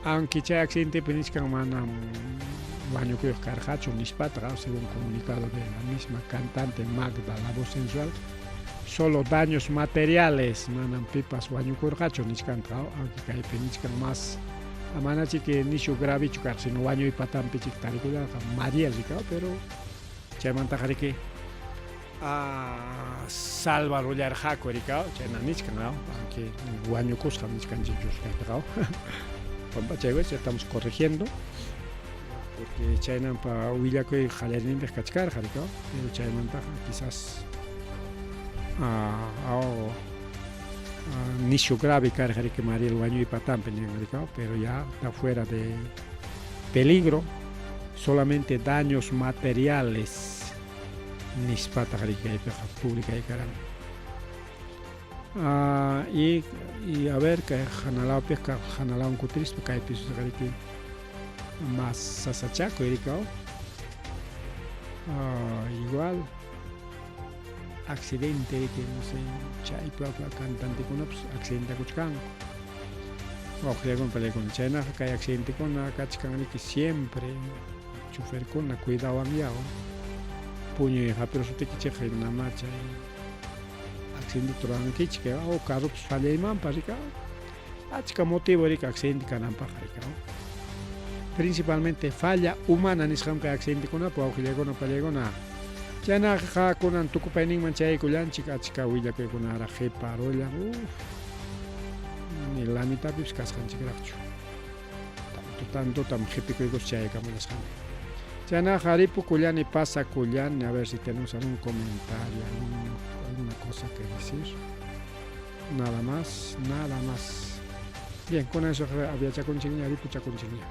Aunque chay accidentepi nichkan manam wañukuyuq karqachu nispataqa, según comunicado de la misma cantante Magda La Voz Sensual, solo daños materiales, manam pipas wañukurqachu nichkanta, aunque kaypi nichkan más manachiki nishu gravechu karqa, sino wañuy patanpi chik tarikullarqa Mariel rika, pero chaymantaqa riki salvarullarqaku rika, chayna nichkan, aunque wañukusqam nichkanchik kaypiqa. Pampachaywan estamos corrigiendo porque chaynampa willakuy qallariyninpiq kachkarqa rika, pero chaymantaqa quizás nishu grave karqa riki Mariel wañuy patanpi nin rika, pero ya está fuera de peligro, solamente daños materiales nispataq riki kaypiqa publicaykaran. Y a ver, kay hanalawpiqa hanalawan kutirispa kaypi riki más sasachakuy rika, igual accidente riki, no sé, chaypi cantantekunapas accidentakuchkanku wawqillakuna palaykuna. Chaynaqa kay accidentekuna kachkan riki siempre choferkuna cuidawan puñuy hapirusuptikichikqa nama chay accidente rurankichik o carropas fallaymanpas rika, achka motivo rika accidente kananpaq rika. Principalmente falla humana nisqam kay accidentekunapa, wawqillakuna palaykuna. Chaynaqa kunan tukupayninman chayaykullanchik, achka willakuykunaraq qiparullan, uf, ni la mitadpipis kasqanchikraqchu, tanto tantotam qhipikuykus chayaykamulasqani. Chaynaqa ripukullani, pasakullani. A ver si tenemos algún comentario, alguna cosa que decir. Nada más, nada más. Bien, con eso aviachakunchikña, ripuchakunchikña.